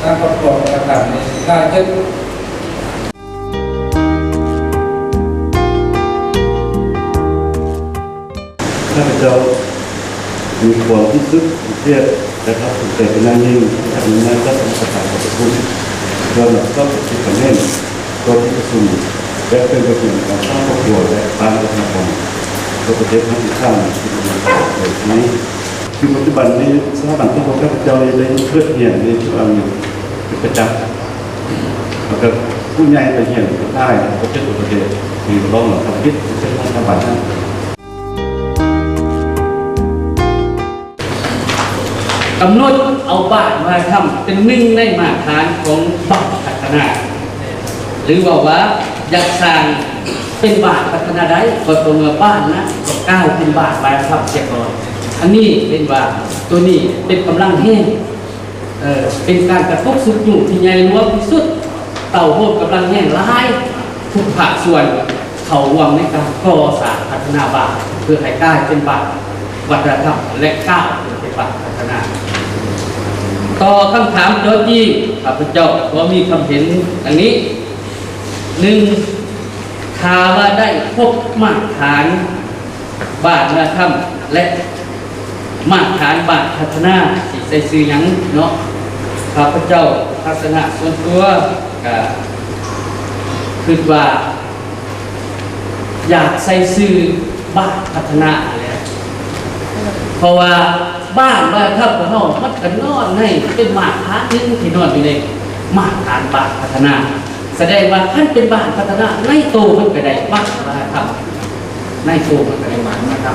ສ້າງຄອບຄົວປະຈຳການນີ້ຫຼາຍຂຶ້ນ. ຂ້າພະເຈົ້າມີຄວາມຮູ້ສຶກເປັນກຽດ ແລະ ພາກພູມໃຈເປັນຢ່າງຍິ່ງ ທີ່ໄດ້ມາຈັດສະພາປະຊຸມ ເພື່ອຮັບຊອບເປັນຄຳເຫັນຕໍ່ທີ່ປະຊຸມ ແລະ ເປັນປະເດັນການສ້າງຄອບຄົວ ແລະ ສ້າງວັດທະນະທຳທົ່ວປະເທດຄັ້ງທີສາມ ທີ່ກຳລັງເກີດຂຶ້ນໃນປັດຈຸບັນນີ້. ສະຖາບັນຂອງພວກຂ້າພະເຈົ້ານີ້ໄດ້ເປີດຮຽນໃນທຸກອັນເປັນປະຈຳ ແລ້ວກໍຜູ້ໃຫຍ່ໄປຮຽນໄປຖ່າຍປະເທດຕໍ່ປະເທດ ທີ່ລອງທຳອິດເປັນສະຖາບັນນັ້ນ. ກຳນົດເອົາບ້ານວັດທະນະທຳເປັນໜຶ່ງໃນມາດຕະຖານຂອງບ້ານພັດທະນາ ຫຼືເວົ້າວ່າຢາກສ້າງເປັນບ້ານພັດທະນາໄດ້ ກໍຕໍ່ເມື່ອບ້ານນັ້ນກໍກາຍເປັນບ້ານວັດທະນະທຳສຽກ່ອນ. ອັນນີ້ເຫັນວ່າໂຕນີ້ເປັນກຳລັງແຮງ ເອີ ເປັນການກະຕຸກຊຸກຍູ້ທີ່ໃຫຍ່ຫຼວງທີ່ສຸດ ເຕົ້າໂຮມກຳລັງແຮງຫຼາຍທຸກພາກສ່ວນ ເຂົ້າຮ່ວມໃນການກໍ່ສ້າງພັດທະນາບ້ານ ເພື່ອໃຫ້ກາຍເປັນບ້ານວັດທະນະທຳ ແລະ ກ້າວຂຶ້ນເປັນບ້ານພັດທະນາ. ຕໍ່ຄຳຖາມໂຈະຈີ້ ຂ້າພະເຈົ້າກໍມີຄຳເຫັນດັ່ງນີ້. ໜຶ່ງ, ຖ້າວ່າໄດ້ຄົບມາດຕະຖານບ້ານວັດທະນະທຳ ແລະ ມາດຕະຖານບ້ານພັດທະນາ ຊິໃສ່ຊື່ຫຍັງເນາະ? ຂ້າພະເຈົ້າທັດສະນະສ່ວນຕົວກະຄິດວ່າ ຢາກໃສ່ຊື່ບ້ານພັດທະນາຫັ້ນແຫຼະ ເພາະວ່າບ້ານວັດທະນະທຳຂອງເຮົາ ມັນກະນອນໃນ ເປັນມາດຕະຖານໜຶ່ງທີ່ນອນຢູ່ໃນມາດຕະຖານບ້ານພັດທະນາ. ສະແດງວ່າຄັນເປັນບ້ານພັດທະນາ ໃນໂຕມັນກະໄດ້ບ້ານວັດທະນະທຳ ໃນໂຕມັນກະໄດ້ບ້ານວັດທະນະທຳ.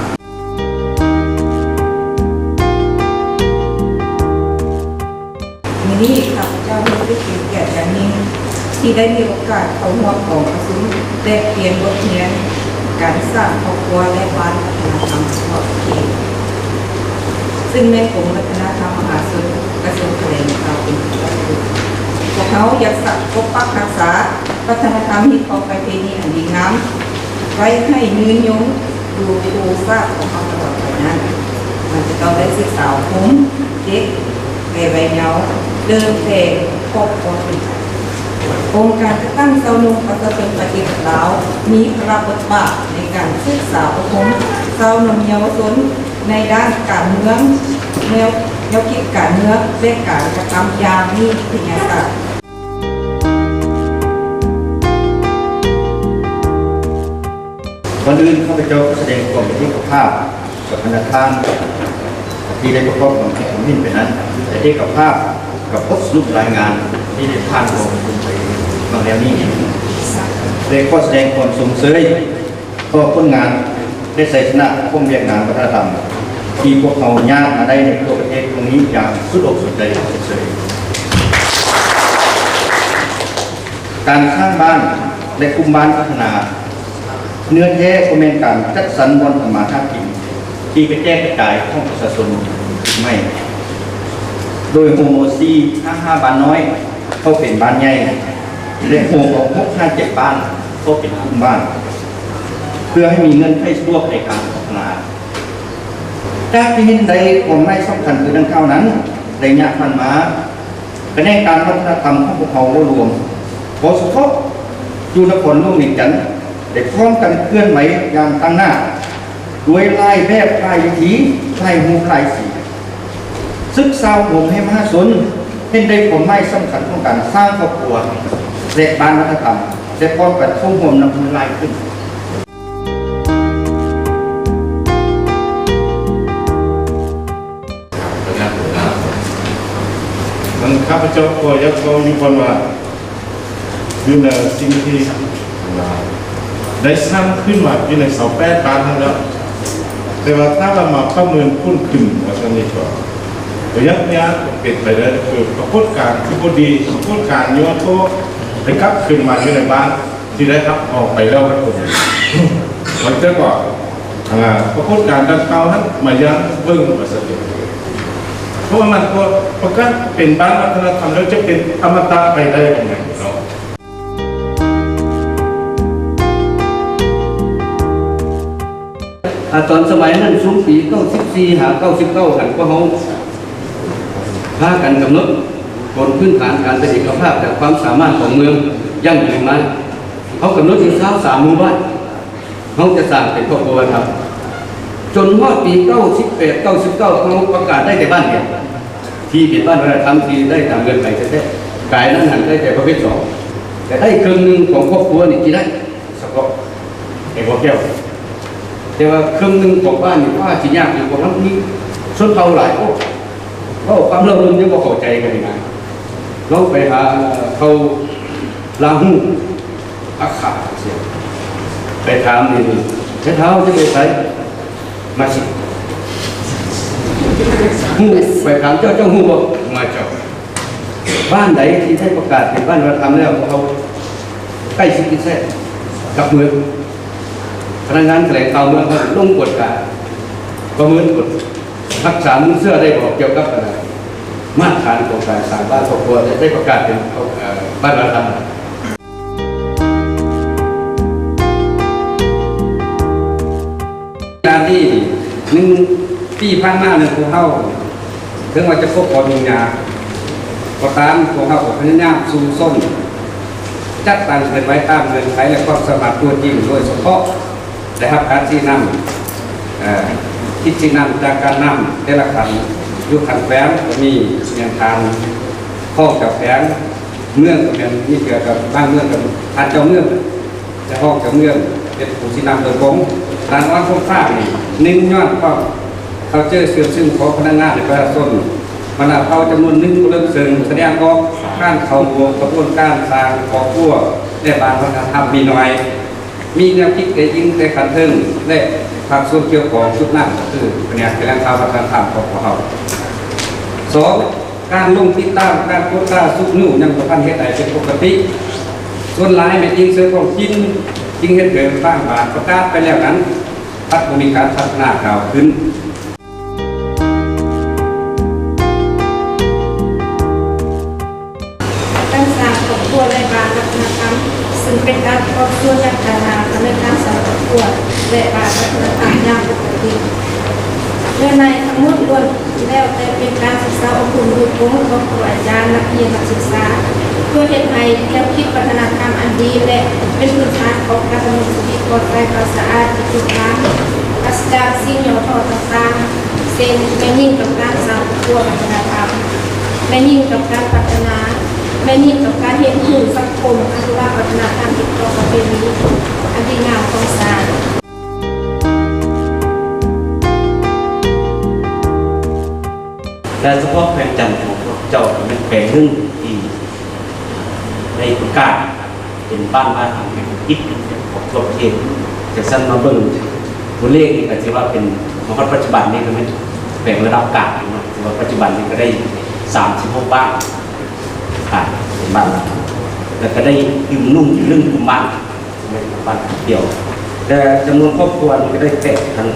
ມື້ນີ້ຂ້າພະ ເປັນກຽດຢ່າງຍິ່ງທີ່ໄດ້ມີໂອກາດເຂົ້າຮ່ວມກອງປະຊຸມແລກປ່ຽນບົດຮຽນການສ້າງຄອບຄົວ ແລະ ບ້ານວັດທະນະທຳທົ່ວປະເທດ, ຊຶ່ງແມ່ນກົມວັດທະນະທຳມະຫາຊົນ ກະຊວງຖະແຫຼງຂ່າວເປັນຜູ້ຈັດ. ພວກເຮົາຢາກສະ ປົກປັກຮັກສາວັດທະນະທຳ ຮີດຄອງປະເພນີອັນດີງາມ ໄວ້ໃຫ້ຍືນຍົງຢູ່ຄູ່ຊາດຂອງເຮົາຕະຫຼອດໄປນັ້ນ. ມັນຈະຕ້ອງໄດ້ສຶກສາອົບຮົມເດັກແຕ່ໄວເຍົາ ເລີ່ມແຕ່ຄອບຄົວເປັນຕົ້ນໄປ. ອົງການຈັດຕັ້ງຊາວໜຸ່ມປະຊາຊົນປະຕິວັດລາວ ມີພາລະບົດບາດໃນການສຶກສາອົບຮົມຊາວໜຸ່ມເຍົາວະຊົນ ໃນດ້ານການເມືອງ, ແນວ, ແນວຄິດການເມືອງ ແລະ ການກະທຳຢ່າງມີວິທະຍາສາດ. ກ່ອນອື່ນ ຂ້າພະເຈົ້າຂໍສະແດງຄວາມເອກະພາບກັບບັນດາທ່ານທີ່ໄດ້ປະກອບຄວາມຄິດຄວາມເຫັນໄປນັ້ນ ແລະ ເອກະພາບກັບບົດສະຫຼຸບລາຍງານທີ່ໄດ້ຜ່ານກອງປະຊຸມໄປຫວ່າງແລ້ວນີ້ ແລະ ຂໍສະແດງຄວາມຊົມເຊີຍ ຕໍ່ຜົນງານ ແລະ ໄຊຊະນະຂອງວຽກງານວັດທະນະທຳ ທີ່ພວກເຮົາຍາດມາໄດ້ໃນທົ່ວປະເທດຄັ້ງນີ້ຢ່າງສຸດອົກສຸດໃຈ. ການສ້າງບ້ານ ແລະ ກຸ່ມບ້ານພັດທະນາ ເນື້ອແທ້ກໍແມ່ນການຈັດສັນບ່ອນທຳມາຫາກິນທີ່ກະແຈກກະຈາຍຂອງປະຊາຊົນໃໝ່ ໂດຍໂຮມເອົາສີ່ຫ້າຫ້າບ້ານນ້ອຍເຂົ້າເປັນບ້ານໃຫຍ່ ແລະ ໂຮມເອົາຫົກຫ້າເຈັດບ້ານເຂົ້າເປັນກຸ່ມບ້ານ ເພື່ອໃຫ້ມີເງື່ອນໄຂສະດວກໃນການພັດທະນາ. ຈາກທີ່ເຫັນໄດ້ຄວາມໝາຍສຳຄັນຄືດັ່ງກ່າວນັ້ນ, ໄລຍະຜ່ານມາ ຂະແໜງການວັດທະນະທຳຂອງພວກເຮົາເວົ້າລວມ, ເວົ້າສະເພາະຢູ່ນະຄອນຫຼວງວຽງຈັນ ໄດ້ພ້ອມກັນເຄື່ອນໄຫວຢ່າງຕັ້ງໜ້າ ດ້ວຍຫຼາຍແບບ, ຫຼາຍວິທີ, ຫຼາຍຮູບ, ຫຼາຍສີ, ສຶກສາອົບຮົມໃຫ້ມະຫາຊົນເຫັນໄດ້ຄວາມໝາຍສຳຄັນຂອງການສ້າງຄອບຄົວ ແລະ ບ້ານວັດທະນະທຳ ແລະ ພ້ອມກັນເຂົ້າຮ່ວມນັບມື້ຫຼາຍຂຶ້ນ. ມັນ ຂ້າພະເຈົ້າກໍຢາກເວົ້າຢູ່ກ່ອນວ່າ ຢູ່ໃນສິ່ງທີ່ ໄດ້ສ້າງຂຶ້ນມາຢູ່ໃນຊາວແປດບ້ານນັ້ນແລ້ວ, ແຕ່ວ່າຖ້າວ່າມາປະເມີນຜົນຂຶ້ນວ່າຊັ້ນນີ້ກໍ ກໍຍັງຍາກເປັນໄປໄດ້ ຄືປາກົດການທີ່ບໍ່ດີ ປາກົດການຍ້ອນໂທດໄດ້ກັບຄືນມາຢູ່ໃນບ້ານ ທີ່ໄດ້ຮັບອອກໄປແລ້ວ ບາງເທື່ອກໍ ອ່າ ປາກົດການດັ່ງກ່າວຫັ້ນມາຢ່າງເບິ່ງວ່າຊັ້ນເດ ເພາະວ່າມັນກໍປະກາດເປັນບ້ານວັດທະນະທຳແລ້ວ ຈະເປັນອະມະຕະໄປໄດ້ຈັ່ງໃດເນາະ. ອາ ຕອນສະໄໝນັ້ນ ຊຸມປີເກົ້າສິບສີ່ຫາເກົ້າສິບເກົ້າ ຫັ້ນ ພວກເຮົາພາກັນກຳນົດບົນພື້ນຖານການເປັນເອກະພາບ ແລະ ຄວາມສາມາດຂອງເມືອງຢັ້ງຢືນມາ. ເຮົາກຳນົດຢູ່ຊາວສາມໝູ່ບ້ານ ເຮົາຈະສ້າງເປັນຄອບຄົວວັດທະນະທຳ. ຈົນຮອດປີເກົ້າສິບແປດ ເກົ້າສິບເກົ້າ ເຮົາປະກາດໄດ້ແຕ່ບ້ານດຽວ ທີ່ເປັນບ້ານວັດທະນະທຳທີ່ໄດ້ຕາມເງື່ອນໄຂແທ້ໆ. ກາຍນັ້ນຫັ້ນໄດ້ແຕ່ປະເພດສອງ ແຕ່ໄດ້ເຄິ່ງໜຶ່ງຂອງຄອບຄົວນີ້ທີ່ໄດ້ ສະເພາະໃນບໍ່ແກ້ວ. ແຕ່ວ່າເຄິ່ງໜຶ່ງຂອງບ້ານນີ້ ວ່າຊິຍາກຢູ່ ເພາະມັນມີຊົນເຜົ່າຫຼາຍໂພດ ເວົ້າຄວາມເລົ່າເລື່ອງຍັງບໍ່ເຂົ້າໃຈກັນນີ້ນະ. ລອງໄປຫາເຜົ່າລາຫູ ອາຂາ ໄປຖາມນີ້ ແທ້ເຖົ້າຈະໄປໃສ? ມາຊິ. ຮູ້ ໄປຖາມເຈົ້າ ເຈົ້າຮູ້ບໍ່? ມາເຈົ້າ. ບ້ານໃດທີ່ໄດ້ປະກາດເປັນບ້ານວັດທະນະທຳແລ້ວ ພວກເຮົາໃກ້ຊິດຕິດແຊດກັບເມືອງ. ພະນັກງານຖະແຫຼງຂ່າວເມືອງເຮົາລົງກວດກາ ປະເມີນຜົນ ຮັກສາມູນເຊື້ອໄດ້ບໍ່ ກ່ຽວກັບ ອາ ມາດຕະຖານຂອງການສ້າງບ້ານຄອບຄົວ ແລະ ໄດ້ປະກາດເປັນ ເອີ ບ້ານວັດທະນະທຳ. ການທີ່ໜຶ່ງປີຜ່ານມານັ້ນ ພວກເຮົາເຖິງວ່າຈະພົບຄວາມຫຍຸ້ງຍາກກໍຕາມ, ພວກເຮົາກໍພະຍາຍາມສູ້ຊົນ ຈັດຕັ້ງເຄື່ອນໄຫວຕາມເງື່ອນໄຂ ແລະ ຄວາມສາມາດຕົວຈິງ, ໂດຍສະເພາະໄດ້ຮັບການຊີ້ນຳ, ເອີ, ທິດຊີ້ນຳຈາກການນຳແຕ່ລະຂັ້ນ, ຢູ່ຂັ້ນແຂວງກໍມີແມ່ນທ່ານຮອງເຈົ້າແຂວງ, ເມືອງກໍແມ່ນມີເທື່ອກັບບາງເມືອງກໍທ່ານເຈົ້າເມືອງ ແລະ ຮອງເຈົ້າເມືອງເປັນຜູ້ຊີ້ນຳໂດຍກົງ. ການອ່ອນຄົງຄ້ານີ້ ໜຶ່ງ ຍ້ອນຄວາມເຂົ້າໃຈເຊື່ອຊຶມຂອງພະນັກງານ ແລະ ປະຊາຊົນ ບັນດາເຜົ່າຈຳນວນໜຶ່ງ ຜູ້ເລິກເຊິ່ງສະແດງອອກການເຂົ້າຮ່ວມຂະບວນການສ້າງຄອບຄົວ ແລະ ບ້ານວັດທະນະທຳມີໜ້ອຍ, ມີແນວຄິດໄກອີງແຕ່ຂັ້ນເທິງ ແລະ ພາກສ່ວນກ່ຽວຂ້ອງຈຸດນັ້ນ ກໍຄືພະແນກຖະແຫຼງຂ່າວວັດທະນະທຳຂອງພວກເຮົາ. ສອງ ການລົງຕິດຕາມ, ການກວດກາຊຸກຍູ້ຍັງບໍ່ທັນເຮັດໃຫ້ເປັນປົກກະຕິ. ສ່ວນຫຼາຍແມ່ນອີງໃສ່ທ້ອງຖິ່ນ, ຈຶ່ງເຮັດໃຫ້ບາງບ້ານປະກາດໄປແລ້ວນັ້ນ ພັດບໍ່ມີການພັດທະນາກ້າວຂຶ້ນ. ການສ້າງຄອບຄົວ ແລະ ບ້ານວັດທະນະທຳ ຊຶ່ງເປັນການປະກອບສ່ວນຢ່າງກາງໜ້າ ໃນການສ້າງຄອບຄົວ ແລະ ບ້ານວັດທະນະທຳຢ່າງປົກກະຕິ ແລະ ໃນທັງໝົດລ້ວນແລ້ວແຕ່ເປັນການສຶກສາອົບຮົມໂດຍກົງຂອງຄູອາຈານ, ນັກຮຽນ, ນັກສຶກສາ ເພື່ອເຮັດໃຫ້ແນວຄິດວັດທະນະທຳອັນດີ ແລະ ເປັນພື້ນຖານຂອງການດຳລົງຊີວິດປອດໄພ, ປາສະອາດຈາກໂລກການ, ປາສະຈາກສິ່ງຫຍໍ້ທໍ້ຕ່າງໆ ເຊັ່ນ ແມ່ຍິງກັບການສ້າງຄອບຄົວວັດທະນະທຳ, ແມ່ຍິງກັບການພັດທະນາ, ແມ່ຍິງກັບການຮຽນຮູ້ສັງຄົມ, ອະນຸລັກວັດທະນະທຳ ແລະ ປະເພນີອັນດີງາມຂອງຊາດ. ແລະ ສະເພາະແຂວງຈັນທະບູລີຂອງເຈົ້າ ເປັນແຂວງໜຶ່ງທີ່ໄດ້ປະກາດເປັນບ້ານວັດທະນະທຳ ເປັນຕິດອັນດັບຂອງທົ່ວປະເທດ. ຈັ່ງຊັ້ນມາເບິ່ງຕົວເລກນີ້ກໍຖືວ່າເປັນ ມາຮອດປັດຈຸບັນນີ້ກໍແມ່ນແຂວງລະດັບກາງເນາະ, ຖືວ່າປັດຈຸບັນນີ້ກໍໄດ້ສາມສິບຫົກບ້ານ ອ່າ ເປັນບ້ານວັດທະນະທຳ ແລ້ວກໍໄດ້ຕື່ມໜຸ່ມຢູ່ເລື່ອງກຸ່ມບ້ານ ແມ່ນບ້ານດຽວ ແລະ ຈຳນວນຄອບຄົວນີ້ກໍໄດ້ແຕະທັນ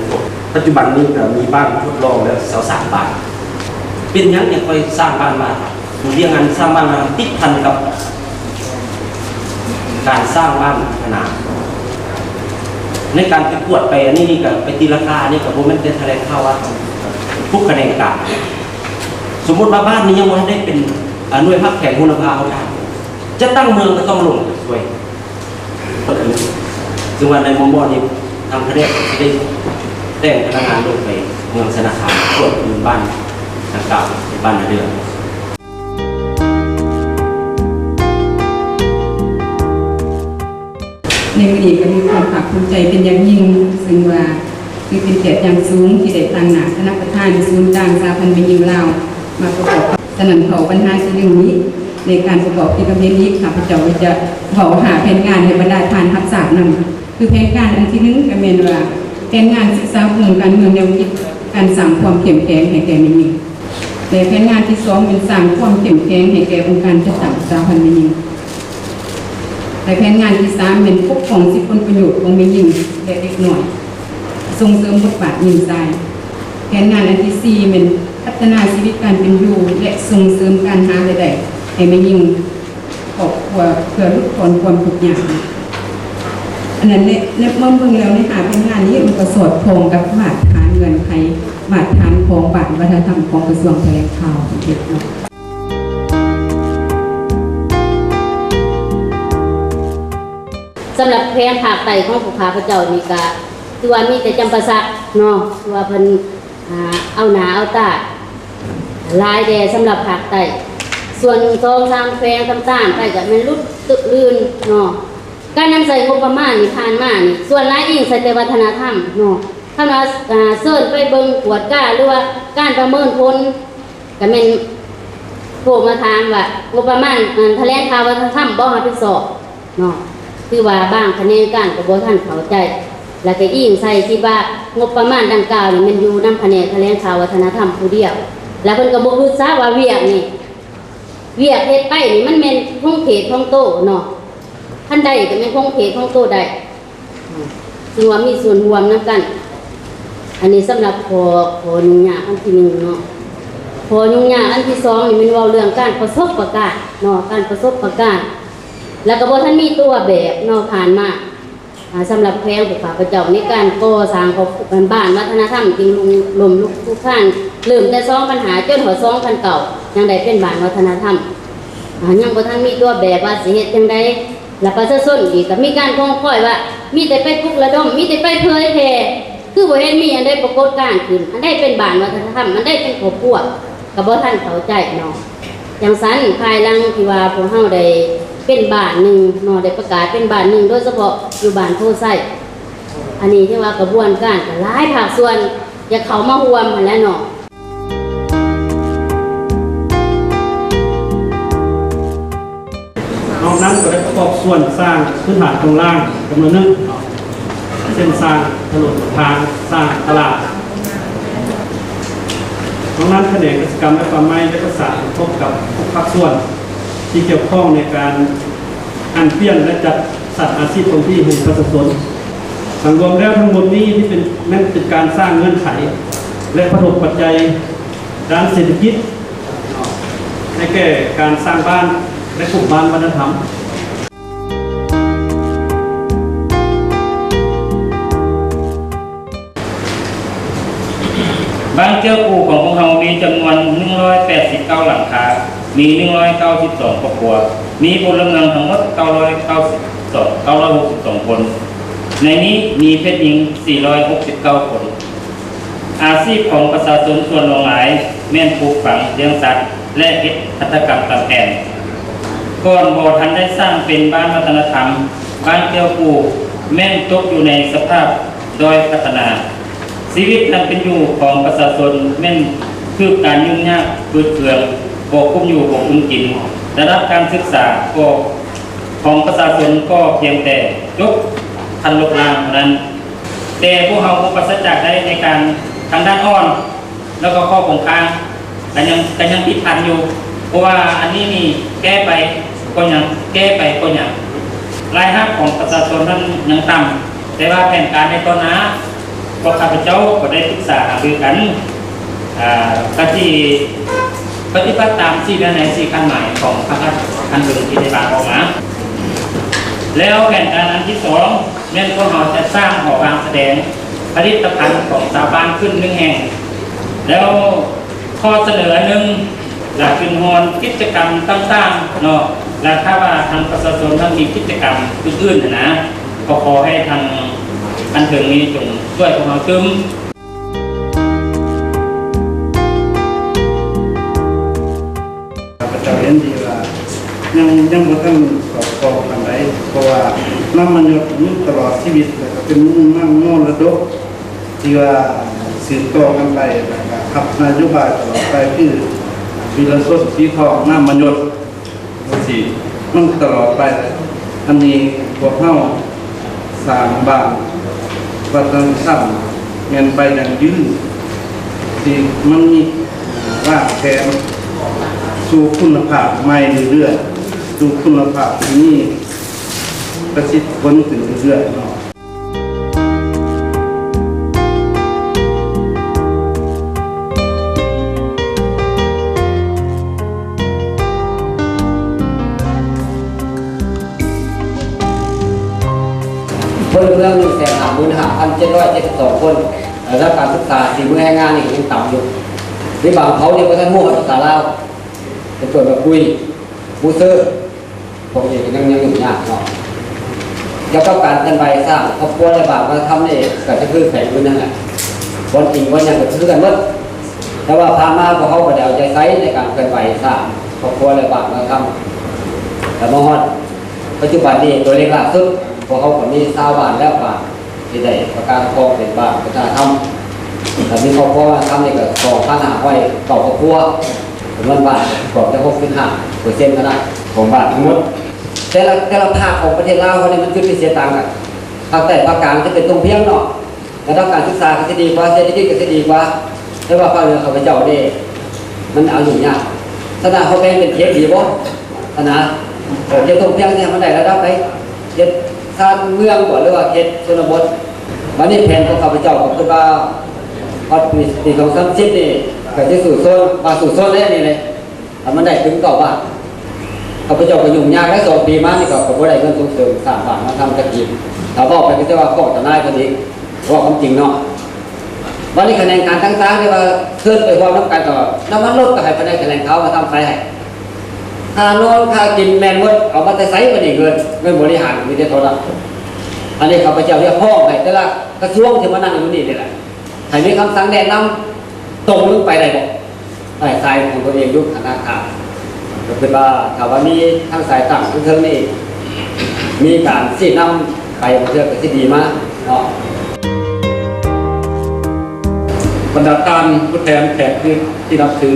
ປັດຈຸບັນນີ້ກໍມີບ້ານທົດລອງແລ້ວຊາວສາມບ້ານ. ເປັນຫຍັງຈັ່ງຄ່ອຍສ້າງບ້ານມາ? ຢູ່ວຽງອັນສ້າງບ້ານມາຕິດພັນກັບການສ້າງບ້ານພັດທະນາ. ໃນການໄປກວດໄປອັນນີ້ນີ້ກໍໄປຕີລາຄາ ອັນນີ້ກໍບໍ່ແມ່ນແຕ່ຖະແຫຼງຂ່າວວ່າທຸກຂະແໜງການ. ສົມມຸດວ່າບ້ານນີ້ຍັງບໍ່ທັນໄດ້ເປັນ ອາ ໜ່ວຍພັກແຂວງຫົວໜ້າພາເຮົາໄດ້ ຈັດຕັ້ງເມືອງກໍຕ້ອງລົງໄປຊ່ວຍ. ກໍຄື ຊຶ່ງວ່າໃນໝໍ່ໆນີ້ ທາງພະແນກຊິໄດ້ແຕ່ງພະນັກງານລົງໄປເມືອງຊະນະຄາມ ກວດພື້ນບ້ານດັ່ງກ່າວ ໃນບ້ານນາເດືອນ. ໃນມື້ນີ້ກໍມີຄວາມພາກພູມໃຈເປັນຢ່າງຍິ່ງ ຊຶ່ງວ່າຖືເປັນກຽດຢ່າງສູງທີ່ໄດ້ຕາງໜ້າຄະນະປະທານສູນກາງສະຫະພັນແມ່ຍິງລາວ ມາປະກອບ. ສະນັ້ນເຂົ້າບັນຫາທີໜຶ່ງນີ້ ໃນການປະກອບພິທີປະເພນີ ຂ້າພະເຈົ້າຈະເວົ້າຫ້າແຜນງານໃຫ້ບັນດາທ່ານຮັບຊາບນຳ. ຄືແຜນການອັນທີໜຶ່ງກໍແມ່ນວ່າ ແຜນງານສຶກສາອົບຮົມການເມືອງແນວຄິດ ການສ້າງຄວາມເຂັ້ມແຂງໃຫ້ແກ່ແມ່ຍິງ ແລະ ແຜນງານທີສອງແມ່ນສ້າງຄວາມເຂັ້ມແຂງໃຫ້ແກ່ອົງການຈັດຕັ້ງສະຫະພັນແມ່ຍິງ ແລະ ແຜນງານທີສາມແມ່ນປົກປ້ອງສິດຜົນປະໂຫຍດຂອງແມ່ຍິງ ແລະ ເດັກນ້ອຍ ສົ່ງເສີມບົດບາດຍິງຊາຍ. ແຜນງານອັນທີສີ່ແມ່ນພັດທະນາຊີວິດການເປັນຢູ່ ແລະ ສົ່ງເສີມການຫາລາຍໄດ້ໃຫ້ແມ່ຍິງ ຄອບຄົວ ເພື່ອຫຼຸດຜ່ອນຄວາມທຸກຍາກ. ອັນນັ້ນແຫຼະ ແນມມອງເບິ່ງແລ້ວໃນຫ້າແຜນງານນີ້ ມັນກໍສອດຄ່ອງກັບມາດຖານເງື່ອນໄຂ ມາດຖານຂອງບ້ານວັດທະນະທຳຂອງກະຊວງຖະແຫຼງຂ່າວເປັນເຂດເນາະ. ສຳລັບແຂວງພາກໃຕ້ຂອງພວກຂ້າພະເຈົ້ານີ້ກະຖືວ່າມີແຕ່ຈຳປາສັກເນາະ ຖືວ່າເພິ່ນ ອ່າ ເອົາໜ້າເອົາຕາຫຼາຍແດ່ສຳລັບພາກໃຕ້. ສ່ວນສອງສາມແຂວງຕາມໆໄປກະແມ່ນຫຼຸດຕື່ນເນາະ. ການນຳໃຊ້ງົບປະມານນີ້ຜ່ານມານີ້ ສ່ວນຫຼາຍອີງໃສ່ແຕ່ວັດທະນະທຳເນາະ. ຄັນວ່າ ອ່າ ເຊີນໄປເບິ່ງກວດກາ ຫຼືວ່າການປະເມີນຜົນ ກະແມ່ນໂທມາຖາມວ່າ ງົບປະມານ ອັນ ຖະແຫຼງຂ່າວວັດທະນະທຳບໍ່ຮັບຜິດຊອບເນາະ. ຄືວ່າບາງຂະແໜງການກໍບໍ່ທັນເຂົ້າໃຈ ແລ້ວກະອີງໃສ່ທີ່ວ່າງົບປະມານດັ່ງກ່າວນີ້ແມ່ນຢູ່ນຳຂະແໜງຖະແຫຼງຂ່າວວັດທະນະທຳຜູ້ດຽວ ແລ້ວເພິ່ນກໍບໍ່ຄຶດຊະວ່າວຽກນີ້ ວຽກເຮັດໄປນີ້ມັນແມ່ນຂອງເຂດຂອງໂຕເນາະ. ຄັນໄດ້ກໍແມ່ນຂອງເຂດຂອງໂຕໄດ້ ອືມ ຖືວ່າມີສ່ວນຮ່ວມນຳກັນ. ອັນນີ້ສຳລັບຂໍ້ ຂໍ້ຫຍຸ້ງຍາກອັນທີໜຶ່ງເນາະ. ຂໍ້ຫຍຸ້ງຍາກອັນທີສອງນີ້ແມ່ນເວົ້າເລື່ອງການປະສົບປະການເນາະ ການປະສົບປະການ ແລ້ວກໍບໍ່ທັນມີຕົວແບບເນາະ ຜ່ານມາ. ອາ ສຳລັບແຂວງພວກຂ້າພະເຈົ້າໃນການກໍ່ສ້າງຂອງບ້ານວັດທະນະທຳຈຶ່ງລຸ ລົ້ມລຸກຄຸກຄານ ເລີ່ມແຕ່ສອງພັນຫ້າ ຈົນຮອດສອງພັນເກົ້າ ຍັງໄດ້ເປັນບ້ານວັດທະນະທຳ ອາ ຍັງບໍ່ທັນມີຕົວແບບວ່າຊິເຮັດຈັ່ງໃດ ແລະ ປະຊາຊົນອີກກໍມີການຄອງຄອຍວ່າ ມີແຕ່ໄປປຸກລະດົມ ມີແຕ່ໄປເຜີຍແຜ່ ຄືບໍ່ເຫັນມີອັນໃດປາກົດການຂຶ້ນ ອັນໃດເປັນບ້ານວັດທະນະທຳ ອັນໃດເປັນຄອບຄົວ ກໍບໍ່ທັນເຂົ້າໃຈເນາະ. ຈັ່ງຊັ້ນ ພາຍຫຼັງທີ່ວ່າພວກເຮົາໄດ້ເປັນບ້ານໜຶ່ງເນາະ ໄດ້ປະກາດເປັນບ້ານໜຶ່ງ ໂດຍສະເພາະຢູ່ບ້ານໂພໄຊ ອັນນີ້ຖືວ່າກະບວນການກໍຫຼາຍພາກສ່ວນຢາກເຂົ້າມາຮ່ວມຫັ້ນແຫຼະເນາະ. ນອກນັ້ນກໍໄດ້ປະກອບສ່ວນສ້າງພື້ນຖານໂຄງລ່າງຈຳນວນໜຶ່ງເນາະ ເຊັ່ນ ສ້າງຖະໜົນຫົນທາງ, ສ້າງຕະຫຼາດ, ດັ່ງນັ້ນ ຂະແໜງກະສິກຳ ແລະ ປ່າໄມ້ ໄດ້ປະສານພົບກັບທຸກພາກສ່ວນທີ່ກ່ຽວຂ້ອງໃນການຫັນປ່ຽນ ແລະ ຈັດສັນອາຊີບທ້ອງຖິ່ນໃຫ້ປະຊາຊົນ. ສັງລວມແລ້ວທັງໝົດນີ້ທີ່ເປັນ ແມ່ນເປັນການສ້າງເງື່ອນໄຂ ແລະ ປະຖົມປັດໄຈດ້ານເສດຖະກິດໃຫ້ແກ່ການສ້າງບ້ານ ແລະ ກຸ່ມບ້ານວັດທະນະທຳ. ບ້ານເກີ້ວກູຂອງພວກເຮົາມີຈຳນວນໜຶ່ງຮ້ອຍແປດສິບເກົ້າຫຼັງຄາ, ມີໜຶ່ງຮ້ອຍເກົ້າສິບສອງຄອບຄົວ, ມີພົນລະເມືອງທັງໝົດເກົ້າຮ້ອຍເກົ້າສິບສອງ ເກົ້າຮ້ອຍຫົກສິບສອງຄົນ, ໃນນີ້ມີເພດຍິງສີ່ຮ້ອຍຫົກສິບເກົ້າຄົນ. ອາຊີບຂອງປະຊາຊົນສ່ວນຫຼວງຫຼາຍແມ່ນປູກຝັງ, ລ້ຽງສັດ ແລະ ເຮັດຫັດຖະກຳຕາມແຜນ. ກ່ອນບໍ່ທັນໄດ້ສ້າງເປັນບ້ານວັດທະນະທຳ, ບ້ານເກີ້ວກູແມ່ນຕົກຢູ່ໃນສະພາບດ້ອຍພັດທະນາ. ຊີວິດການເປັນຢູ່ຂອງປະຊາຊົນແມ່ນຖືກການຫຍຸ້ງຍາກຝືດເຄືອງ, ບໍ່ກຸ້ມຢູ່ບໍ່ກຸ້ມກິນ. ລະດັບການສຶກສາກໍ ຂອງປະຊາຊົນກໍພຽງແຕ່ຈົບຂັ້ນລົບລ້າງເທົ່ານັ້ນ. ແຕ່ພວກເຮົາບໍ່ປາສະຈາກໄດ້ໃນການ ທາງດ້ານອ່ອນ ແລ້ວກໍຂໍ້ຄົງຄ້າງ ກໍຍັງ ກໍຍັງຕິດພັນຢູ່, ເພາະວ່າອັນນີ້ນີ້ແກ້ໄປກໍຍັງ ແກ້ໄປກໍຍັງ. ລາຍຮັບຂອງປະຊາຊົນນັ້ນຍັງຕ່ຳ, ແຕ່ວ່າແຜນການໃນຕໍ່ໜ້າ ພວກຂ້າພະເຈົ້າກໍໄດ້ປຶກສາຫາລືກັນ, ອ່າ ກໍຊິປະຕິບັດຕາມສີ່ເນື້ອໃນສີ່ຂັ້ນໝາຍຂອງພະລັດຂັ້ນເທິງທີ່ໄດ້ວາງອອກມາ. ແລ້ວແຜນການອັນທີສອງ ແມ່ນພວກເຮົາຈະສ້າງຫໍວາງສະແດງຜະລິດຕະພັນຂອງຊາວບ້ານຂຶ້ນໜຶ່ງແຫ່ງ. ແລ້ວຂໍ້ສະເໜີອັນໜຶ່ງ ລະຂຶ້ນຮອນກິດຈະກຳຕ່າງໆເນາະ, ລະຖ້າວ່າທາງປະຊາຊົນເຮົາມີກິດຈະກຳອື່ນໆຫັ້ນນະ ກໍຂໍໃຫ້ທາງຂັ້ນເທິງນີ້ຈົ່ງຊ່ວຍພວກເຮົາຕື່ມ. ຂ້າພະເຈົ້າເຫັນດີວ່າຍັງ ຍັງບໍ່ທັນສອດຄ່ອງປານໃດ, ເພາະວ່ານຳມາຍົດຢູ່ຕະຫຼອດຊີວິດ ແລ້ວກໍເປັນມຸງນຳມໍລະດົກທີ່ວ່າສືບຕໍ່ກັນໄປ ແລ້ວກໍຮັບນະໂຍບາຍຕະຫຼອດໄປ ຄືວິລະຊົນ ສີທອງ ນາມມະຍົດ. ຈັ່ງຊີ້ ມັນຕະຫຼອດໄປ. ອັນນີ້ພວກເຮົາສ້າງບ້ານວັດທະນະທຳ ແມ່ນໄປຢັ້ງຢືນ ທີ່ມັນມີວາງແຜນສູ່ຄຸນນະພາບໃໝ່ເລື້ອຍໆ, ສູ່ຄຸນນະພາບທີ່ມີປະສິດທິຜົນຂຶ້ນເລື້ອຍໆເນາະ. ພົນລະເມືອງໜຶ່ງແສນຫ້າໝື່ນຫ້າພັນເຈັດຮ້ອຍເຈັດສິບສອງຄົນ, ລະດັບການສຶກສາສີມືແຮງງານນີ້ຍັງຕ່ຳຢູ່. ໃນບາງເຜົ່ານີ້ບໍ່ທັນຮູ້ພາສາລາວ, ເປັນຕົ້ນວ່າກຸຍ, ໝູເຊີ. ພວກນີ້ກໍຍັງ ຍັງຫຍຸ້ງຍາກເນາະ. ກ່ຽວກັບການເຄື່ອນໄຫວສ້າງຄອບຄົວ ແລະ ບ້ານວັດທະນະທຳນີ້ ກໍຈະຄືແຂວງອື່ນນັ້ນແຫຼະ, ບ່ອນອີງບ່ອນຫຍັງກໍຄືກັນໝົດ. ແຕ່ວ່າຜ່ານມາພວກເຮົາກໍໄດ້ເອົາໃຈໃສ່ໃນການເຄື່ອນໄຫວສ້າງຄອບຄົວ ແລະ ບ້ານວັດທະນະທຳ, ແລະ ມາຮອດປັດຈຸບັນນີ້ ຕົວເລກລ່າສຸດ ພວກເຮົາກໍມີຊາວບ້ານແລ້ວ ບ້ານ ທີ່ໄດ້ປະກາດຄອງເປັນບ້ານວັດທະນະທຳ ແລະ ມີຄອບຄົວວັດທະນະທຳນີ້ກໍສອງພັນຫ້າຮ້ອຍເກົ້າຄອບຄົວ, ຈຳນວນບ້ານປະກອບຈະຫົກສິບຫ້າເປີເຊັນເທົ່ານັ້ນຂອງບ້ານທັງໝົດ. ແຕ່ລະ ແຕ່ລະພາກຂອງປະເທດລາວເຮົານີ້ມັນຈຸດພິເສດຕ່າງກັນ, ພາກໃຕ້ພາກກາງຈະເປັນທົ່ງພຽງເນາະ, ລະດັບການສຶກສາກໍຊິດີກວ່າ, ເສດຖະກິດກໍຊິດີກວ່າ, ແຕ່ວ່າພາກເໜືອຂ້າພະເຈົ້ານີ້ມັນເອົາຫຍຸ້ງຍາກ. ສະນັ້ນເຮົາແບ່ງເປັນເຂດດີບໍ່? ຫັ້ນນະ, ເອີ ເຂດທົ່ງພຽງນີ້ໃຫ້ມັນໄດ້ລະດັບໃດ? ເຂດຊານເມືອງບໍ ຫຼືວ່າເຂດຊົນນະບົດ? ບັດນີ້ແຜນຂອງຂ້າພະເຈົ້າກໍຄືວ່າ ຮອດປີ ປີສອງພັນສາມສິບນີ້ ກໍຊິສູ້ຊົນ ວ່າສູ້ຊົນແລ້ວນີ້ເດ້ ຖ້າມັນໄດ້ເຖິງເກົ້າບ້ານ. ຂ້າພະເຈົ້າກໍຫຍຸ້ງຍາກໄດ້ສອງປີມານີ້ ກໍ ກໍບໍ່ໄດ້ເງິນສົ່ງເສີມສ້າງບ້ານມາທຳຈັກທີ. ຖ້າເວົ້າໄປກໍຈະວ່າຟ້ອງເຈົ້ານາຍເພິ່ນອີກ, ເວົ້າຄວາມຈິງເນາະ. ບັດນີ້ຂະແໜງການຕ່າງໆ ທີ່ວ່າເຊີນໄປຮ່ວມນຳກັນ ກໍນ້ຳມັນລົດກໍໃຫ້ພະແນກຖະແຫຼງຂ່າວມາທຳໄປໃຫ້, ຄ່ານອນຄ່າກິນແມ່ນໝົດ, ເອົາມາແຕ່ໃສບັດນີ້ເງິນ? ເງິນບໍລິຫານມີແຕ່ໂທລະ. ອັນນີ້ຂ້າພະເຈົ້າຮຽກຮ້ອງໃຫ້ແຕ່ລະກະຊວງທີ່ມານັ່ງຢູ່ນີ້ນີ້ແຫຼະ ໃຫ້ມີຄຳສັ່ງແນະນຳຕົງລົງໄປໄດ້ບໍ່? ໃນສາຍຂອງຕົວເອງຢູ່ຄະນະການ ກໍຄິດວ່າຖ້າວ່າມີທາງສາຍຕັ້ງເທິງໆນີ້ ມີການຊີ້ນຳໄປບາງເທື່ອກໍຊິດີມາເນາະ. ບັນດາທ່ານຜູ້ແທນແຂກທີ່ນັບຖື,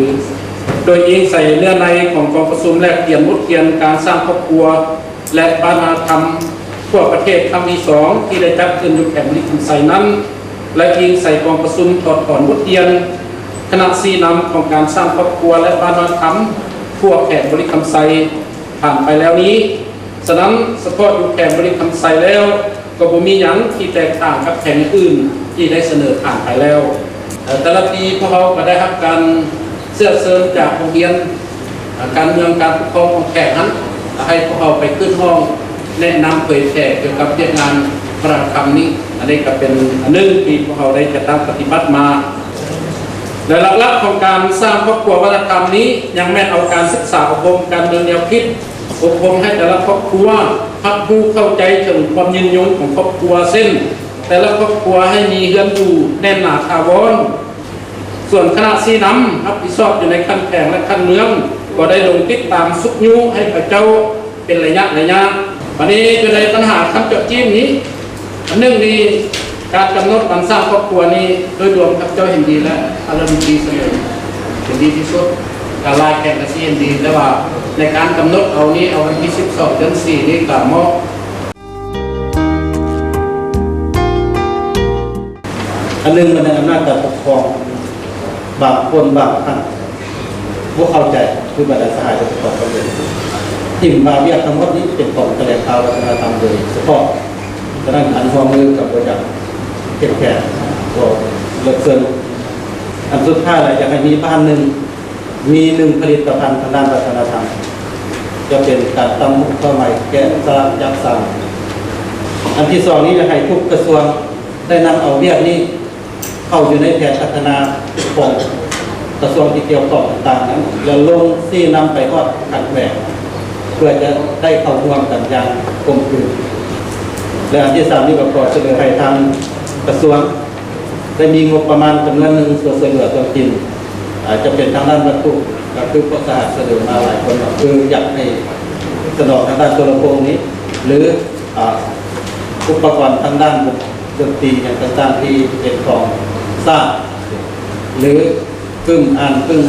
ໂດຍອີງໃສ່ເນື້ອໃນຂອງກອງປະຊຸມແລກປ່ຽນບົດຮຽນການສ້າງຄອບຄົວ ແລະ ວັດທະນະທຳທົ່ວປະເທດຄັ້ງທີສອງ ທີ່ໄດ້ຈັດຂຶ້ນຢູ່ແຂວງບໍລິຄຳໄຊນັ້ນ ແລະ ອີງໃສ່ກອງປະຊຸມຖອດຖອນບົດຮຽນ ຄະນະຊີ້ນຳຂອງການສ້າງຄອບຄົວ ແລະ ບ້ານນາຄຳ ທົ່ວແຂວງບໍລິຄຳໄຊ ຜ່ານໄປແລ້ວນີ້. ສະນັ້ນ, ສະເພາະຢູ່ແຂວງບໍລິຄຳໄຊແລ້ວ ກໍບໍ່ມີຫຍັງທີ່ແຕກຕ່າງກັບແຂວງອື່ນທີ່ໄດ້ສະເໜີຜ່ານໄປແລ້ວ. ເອີ ແຕ່ລະປີພວກເຮົາກໍໄດ້ຮັບການເຊື້ອເຊີນຈາກໂຮງຮຽນ ການເມືອງການປົກຄອງຂອງແຂວງຫັ້ນ ໃຫ້ພວກເຮົາໄປຂຶ້ນຫ້ອງແນະນຳເຜີຍແຜ່ກ່ຽວກັບວຽກງານວັດທະນະທຳນີ້. ອັນນີ້ກໍເປັນອັນໜຶ່ງທີ່ພວກເຮົາໄດ້ຈັດຕັ້ງປະຕິບັດມາ. ແລະ ຫຼັກໆຂອງການສ້າງຄອບຄົວວັດທະນະທຳນີ້ ຍັງແມ່ນເອົາການສຶກສາອົບຮົມການເມືອງແນວຄິດ, ອົບຮົມໃຫ້ແຕ່ລະຄອບຄົວຮັບຮູ້ເຂົ້າໃຈເຖິງຄວາມຍືນຍົງຂອງຄອບຄົວ ເຊັ່ນ ແຕ່ລະຄອບຄົວໃຫ້ມີເຮືອນຢູ່ແໜ້ນໜາຖາວອນ. ສ່ວນຄະນະຊີ້ນຳຮັບຜິດຊອບຢູ່ໃນຂັ້ນແຂວງ ແລະ ຂັ້ນເມືອງ ກໍໄດ້ລົງຕິດຕາມຊຸກຍູ້ໃຫ້ເຂົາເຈົ້າເປັນໄລຍະໆ. ບັດນີ້ຢູ່ໃນບັນຫາຄຳເຈາະຈີ້ມນີ້ ອັນໜຶ່ງນີ້ ການກຳນົດວັນສ້າງຄອບຄົວນີ້ ໂດຍລວມຂ້າພະເຈົ້າເຫັນດີ ແລະ ທ່ານລັດຖະມົນຕີສະເໜີເຫັນດີທີ່ສຸດ, ກະຫຼາຍແຂວງກະຊິເຫັນດີ, ແຕ່ວ່າໃນການກຳນົດເອົານີ້ ເອົາວັນທີສິບສອງ ເດືອນສີ່ນີ້ກະເໝາະ. ອັນໜຶ່ງ ມັນໃນອຳນາດການປົກຄອງ ບາງຄົນບາງທ່ານບໍ່ເຂົ້າໃຈ ຄືບັນດາສະຫາຍຜູ້ປກຄອງກຳເນີດ ຖິ້ມວ່າວຽກທັງໝົດນີ້ເປັນຂອງຖະແຫຼງຂ່າວວັດທະນະທຳໂດຍສະເພາະ. ສະນັ້ນ ອັນຮ່ວມມືກໍບໍ່ຢາກເຮັດແຂກ ກໍເລີກເຊີນ. ອັນສຸດທ້າຍລະ ຢາກໃຫ້ມີບ້ານໜຶ່ງ ມີໜຶ່ງຜະລິດຕະພັນທາງດ້ານວັດທະນະທຳ ຈະເປັນການຕຳໝົກ ຜ້າໄໝ ແກະສະຫຼັກ ຈັກສານ. ອັນທີສອງນີ້ ຢາກໃຫ້ທຸກກະຊວງໄດ້ນຳເອົາວຽກນີ້ເຂົ້າຢູ່ໃນແຜນພັດທະນາຂອງກະຊວງທີ່ກ່ຽວຂ້ອງຕ່າງໆນັ້ນ ແລະ ລົງຊີ້ນຳໄປຮອດຂັ້ນແຂວງ ເພື່ອຈະໄດ້ເຂົ້າຮ່ວມກັນຢ່າງກົມກືນ. ແລະ ອັນທີສາມນີ້ກໍຂໍສະເໜີໃຫ້ທາງກະຊວງ ໄດ້ມີງົບປະມານຈຳນວນໜຶ່ງ ເພື່ອຊ່ວຍເຫຼືອທ້ອງຖິ່ນ ອາດຈະເປັນທາງດ້ານວັດຖຸ ກໍຄືພວກສະຫະສະເໜີມາຫຼາຍຄົນເນາະ ຄືຢາກໃຫ້ສະໜອງທາງດ້ານໂທລະໂພງນີ້ ຫຼື ອາ ອຸປະກອນທາງດ້ານດົນຕີຫຍັງຕ່າງໆ ທີ່ເປັນຂອງຊາດ ຫຼື ປຶ້ມອ່ານປຶ້ມ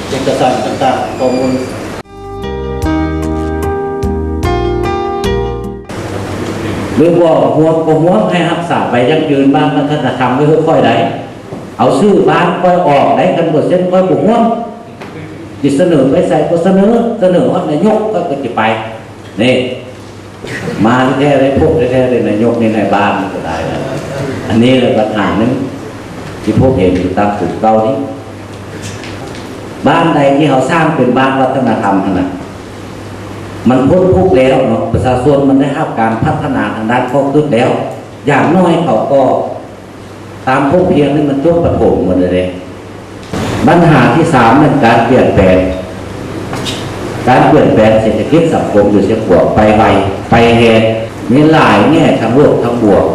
ເອກະສານຕ່າງໆ ຂໍ້ມູນ ຫຼືບໍ່ຮ່ວມກໍຮ່ວມ ໃຫ້ຮັກສາໄປຢັ້ງຢືນບ້ານວັດທະນະທຳໄວ້ເຮີ້ຂ້ອຍໄດ້. ເອົາຊື່ບ້ານຂ້ອຍອອກໄດ້ ຄັນບໍ່ເຊັນຂ້ອຍບໍ່ຮ່ວມ. ຊິສະເໜີໄປໃສກໍສະເໜີ, ສະເໜີຮອດນາຍົກຂ້ອຍກໍຊິໄປ. ນີ້ ມາແທ້ໆເດ້ ພົບແທ້ໆເດ້ ນາຍົກນີ້ໃນບ້ານກໍໄດ້ນະ. ອັນນີ້ແຫຼະບັນຫາໜຶ່ງທີ່ພົບເຫັນຢູ່ຕາມສູນເກົ່ານີ້. ບ້ານໃດທີ່ເຮົາສ້າງເປັນບ້ານວັດທະນະທຳຫັ້ນນະ ມັນພົ້ນທຸກແລ້ວເນາະ, ປະຊາຊົນມັນໄດ້ຮັບການພັດທະນາທາງດ້ານຄວາມຄິດແລ້ວ. ຢ່າງໜ້ອຍເຂົາກໍ ຕາມພົ້ນພຽງນີ້ມັນຈົບປະຖົມໝົດແລ້ວເດ້. ບັນຫາທີສາມແມ່ນການປ່ຽນແປງ, ການປ່ຽນແປງເສດຖະກິດສັງຄົມຢູ່ຊຽງຂວາງໄປໄວ ໄປແຮງ, ມີຫຼາຍແງ່ທັງລົບທັງບວກ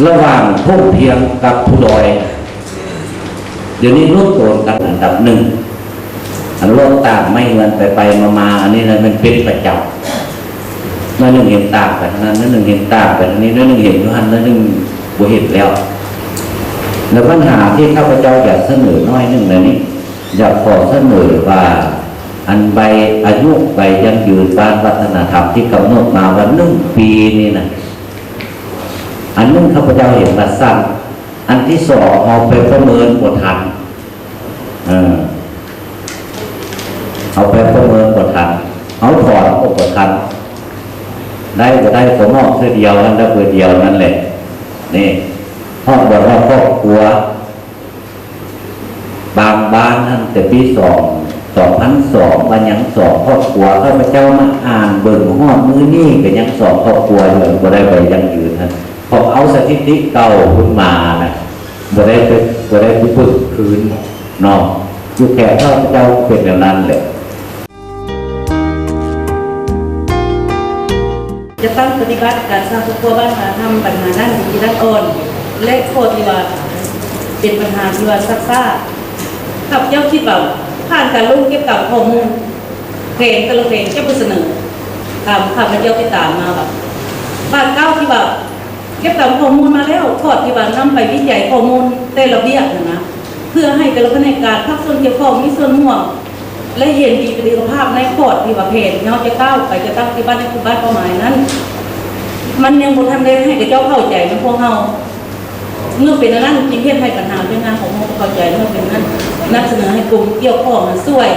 ລະຫວ່າງພົ້ນພຽງກັບພູດອຍ. ດຽວນີ້ຫຼຸດໂຕນກັນອັນດັບໜຶ່ງ. ອັນລົດຕ່າງໄມ້ເຮືອນໄປໆມາໆ ອັນນີ້ນະ ມັນເປັນປະຈຳ. ໜ້ອຍໜຶ່ງເຫັນຕ່າງໄປທາງນັ້ນ, ໜ້ອຍໜຶ່ງເຫັນຕ່າງໄປທາງນີ້, ໜ້ອຍໜຶ່ງເຫັນຢູ່ຫັ້ນ, ໜ້ອຍໜຶ່ງບໍ່ເຫັນແລ້ວ. ແລ້ວບັນຫາທີ່ຂ້າພະເຈົ້າຢາກສະເໜີໜ້ອຍໜຶ່ງນະນີ້, ຢາກຂໍສະເໜີວ່າ ອັນໃບອາຍຸ ໃບຢັ້ງຢືນດ້ານວັດທະນະທຳທີ່ກຳນົດມາວ່າໜຶ່ງປີນີ້ນະ, ອັນໜຶ່ງຂ້າພະເຈົ້າເຫັນວ່າສັ້ນ, ອັນທີສອງເຮົາໄປປະເມີນບໍ່ທັນ. ເອີ ເຮົາໄປປະເມີນບໍ່ທັນ, ເຮົາຖອນກໍບໍ່ທັນ, ໄດ້ບໍ່ໄດ້ກໍມອບເທື່ອດຽວນັ້ນລະ ເທື່ອດຽວນັ້ນແຫຼະ. ນີ້ ຮອດບໍ່ຮອດຄອບຄົວ, ບາງບ້ານຫັ້ນແຕ່ປີສອງ ສອງພັນສອງ ວ່າຍັງສອງຄອບຄົວ. ຂ້າພະເຈົ້າມາອ່ານເບິ່ງຮອດມື້ນີ້ກໍຍັງສອງຄອບຄົວຢູ່, ບໍ່ໄດ້ໃບຢັ້ງຢືນຫັ້ນ. ເພາະເອົາສະຖິຕິເກົ່າພຸ້ນມານະ, ບໍ່ໄດ້ໄປ ບໍ່ໄດ້ໄປເບິ່ງຄືນເນາະ. ຢູ່ແຂວງຂ້າພະເຈົ້າເປັນແນວນັ້ນແຫຼະ. ຈະຕັ້ງປະຕິບັດການສ້າງຄອບຄົວບ້ານນາທຳ ບັນຫາດ້ານດິຈິທັນອ່ອນ ແລະ ຂໍ້ທີ່ວ່າເປັນບັນຫາທີ່ວ່າຊັກຊ້າ. ຂ້າພະເຈົ້າຄິດວ່າ ຜ່ານການລົງເກັບກຳຂໍ້ມູນ ແຂວງແຕ່ລະແຂວງຈະບໍ່ສະເໜີ ຕາມຂ້າພະເຈົ້າໄປຕາມມາວ່າ ບາດກ້າວທີ່ວ່າ ເກັບກຳຂໍ້ມູນມາແລ້ວ ພອດທີ່ວ່ານຳໄປວິໄຈຂໍ້ມູນແຕ່ລະວຽກຫັ້ນນະ ເພື່ອໃຫ້ແຕ່ລະພະແນກການ ພາກສ່ວນກ່ຽວຂ້ອງມີສ່ວນຮ່ວມ ແລະ ເຫັນດີປະສິດທິພາບໃນພອດທີ່ວ່າແຜນທີ່ເຮົາຈະກ້າວໄປຈັດຕັ້ງປະຕິບັດໃນກຸ່ມບ້ານເປົ້າໝາຍນັ້ນ ມັນຍັງບໍ່ທັນໄດ້ໃຫ້ເຂົາເຈົ້າເຂົ້າໃຈນຳພວກເຮົາ. ເມື່ອເປັນອັນນັ້ນຈຶ່ງເຮັດໃຫ້ບັນຫາວຽກງານຂອງເຮົາບໍ່ເຂົ້າໃຈ. ເມື່ອເປັນນັ້ນ ນຳສະເໜີໃຫ້ກົມກ່ຽວຂ້ອງນັ້ນຊ່ວຍ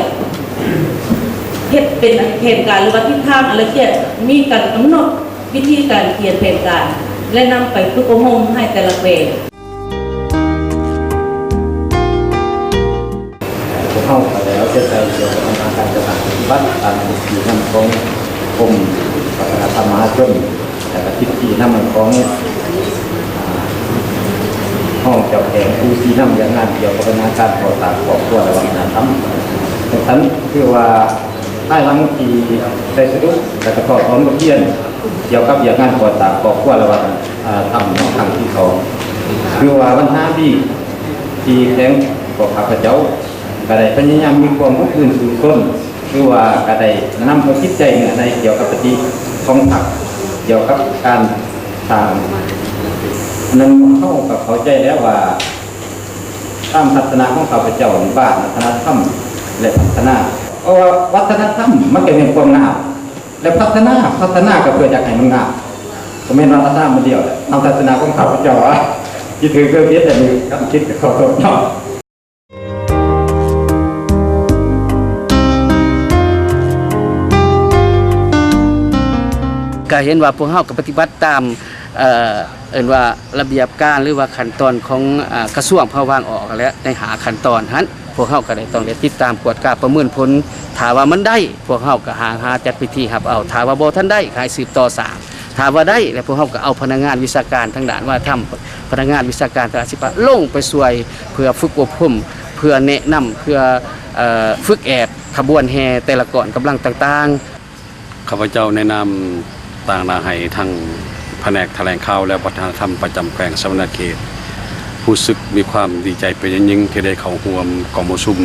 ເຮັດເປັນແຜນການ ຫຼືວ່າທິດທາງອັນລະກຽດ, ມີການກຳນົດວິທີການຂຽນແຜນການ ແລະ ນຳໄປຝຶກອົບຮົມໃຫ້ແຕ່ລະແຂວງ. ພວກເຮົາກໍໄດ້ເອົາໃຈໃສ່ກ່ຽວກັບບັນຫາການຈັດຕັ້ງປະຕິບັດຕາມທິດຊີ້ນຳຂອງກົມວັດທະນະທຳມະຫາຊົນ ແລະ ກະທິດຊີ້ນຳຂອງ ອາ ຮອງເຈົ້າແຂວງຜູ້ຊີ້ນຳວຽກງານກ່ຽວກັບບັນຫາການກໍ່ສ້າງຄອບຄົວ ແລະ ວັດທະນະທຳ. ດັ່ງນັ້ນ ຄືວ່າພາຍຫຼັງທີ່ໄດ້ສະຫຼຸບ ແລະ ກະຖອດຖອນບົດຮຽນກ່ຽວກັບວຽກງານກໍ່ສ້າງຄອບຄົວ ແລະ ວັດທະນະທຳຄັ້ງທີສອງ ຄືວ່າບັນຫາທີ່ ທີ່ແຂວງຂອງຂ້າພະເຈົ້າ ກະໄດ້ພະຍາຍາມມີຄວາມອົບອຸ່ນສູ້ຊົນ ຫຼືວ່າກະໄດ້ນຳເອົາຈິດໃຈເນື້ອໃນກ່ຽວກັບມະຕິຂອງພັກ ກ່ຽວກັບການສ້າງ ນັ້ນເຮົາກະເຂົ້າໃຈແລ້ວວ່າ ຕາມທັດສະນະຂອງຂ້າພະເຈົ້ານີ້ ບ້ານວັດທະນະທຳ ແລະ ພັດທະນາ. ເພາະວ່າວັດທະນະທຳມັນກະແມ່ນຄວາມງາມ ແລະ ພັດທະນາ, ພັດທະນາກະເພື່ອຢາກໃຫ້ມັນງາມ. ກະແມ່ນວັດທະນະທຳອັນດຽວແຫຼະ ຕາມທັດສະນະຂອງຂ້າພະເຈົ້າວ່າ ຊິຖືກຫຼືຜິດ ອັນນີ້ການຄິດກະເຄົາລົບເນາະ. ກະເຫັນວ່າພວກເຮົາກະປະຕິບັດຕາມ ເອີ ເອີ້ນວ່າລະບຽບການ ຫຼືວ່າຂັ້ນຕອນຂອງ ອາ ກະຊວງເຂົາວາງອອກຫັ້ນແຫຼະ ໃນຫ້າຂັ້ນຕອນຫັ້ນ. ພວກເຮົາກະໄດ້ຕ້ອງໄດ້ຕິດຕາມກວດກາປະເມີນຜົນ. ຖ້າວ່າມັນໄດ້ ພວກເຮົາກະຫາ ຫາຈັດພິທີຮັບເອົາ. ຖ້າວ່າບໍ່ທັນໄດ້ ກະໃຫ້ສືບຕໍ່ສ້າງ. ຖ້າວ່າໄດ້ແລ້ວ ພວກເຮົາກະເອົາພະນັກງານວິຊາການທາງດ້ານວັດທະນະທຳ, ພະນັກງານວິຊາການທາງດ້ານສິລະປະ ລົງໄປຊ່ວຍ ເພື່ອຝຶກອົບຮົມ, ເພື່ອແນະນຳ, ເພື່ອ ເອີ ຝຶກແອບຂະບວນແຫ່ແຕ່ລະກ້ອນກຳລັງຕ່າງໆ. ຂ້າພະເຈົ້າໃນນາມຕາງໜ້າໃຫ້ທັງພະແນກຖະແຫຼງຂ່າວ ແລະ ວັດທະນະທຳປະຈຳແຂວງສະຫວັນນະເຂດ ຮູ້ສຶກມີຄວາມດີໃຈເປັນຢ່າງຍິ່ງ ທີ່ໄດ້ເຂົ້າຮ່ວມກອງປະຊຸມ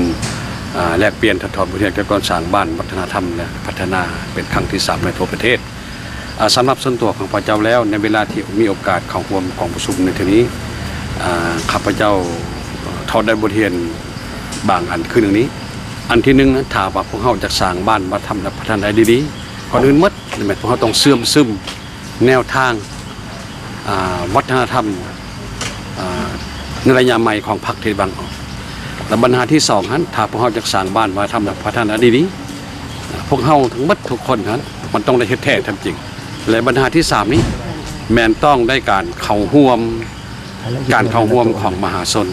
ອາ ແລກປ່ຽນຖອດຖອນບົດຮຽນກ່ຽວກັບການສ້າງບ້ານວັດທະນະທຳ ແລະ ພັດທະນາເປັນຄັ້ງທີສາມໃນທົ່ວປະເທດ. ອາ ສຳລັບສ່ວນຕົວຂອງຂ້າພະເຈົ້າແລ້ວ ໃນເວລາທີ່ມີໂອກາດເຂົ້າຮ່ວມກອງປະຊຸມໃນເທື່ອນີ້ ອາ ຂ້າພະເຈົ້າຖອດໄດ້ບົດຮຽນ ບາງອັນຄືດັ່ງນີ້. ອັນທີໜຶ່ງນະ ຖ້າວ່າພວກເຮົາຢາກສ້າງບ້ານວັດທະນະທຳ ແລະ ພັດທະນາໄດ້ດີໆ ກ່ອນອື່ນໝົດແມ່ນພວກເຮົາຕ້ອງເຊື່ອມຊຶມແນວທາງ ອາ ວັດທະນະທຳ ອາ ໃນໄລຍະໃໝ່ຂອງພັກທີ່ວາງອອກ. ແລະ ບັນຫາທີສອງຫັ້ນ ຖ້າພວກເຮົາຢາກສ້າງບ້ານວັດທະນະທຳ ແລະ ພັດທະນາໄດ້ດີໆ ພວກເຮົາທັງໝົດທຸກຄົນຫັ້ນ ມັນຕ້ອງໄດ້ເຮັດແທ້ທຳຈິງ. ແລະ ບັນຫາທີສາມນີ້ ແມ່ນຕ້ອງໄດ້ການເຂົ້າຮ່ວມ ການເຂົ້າຮ່ວມຂອງມະຫາຊົນ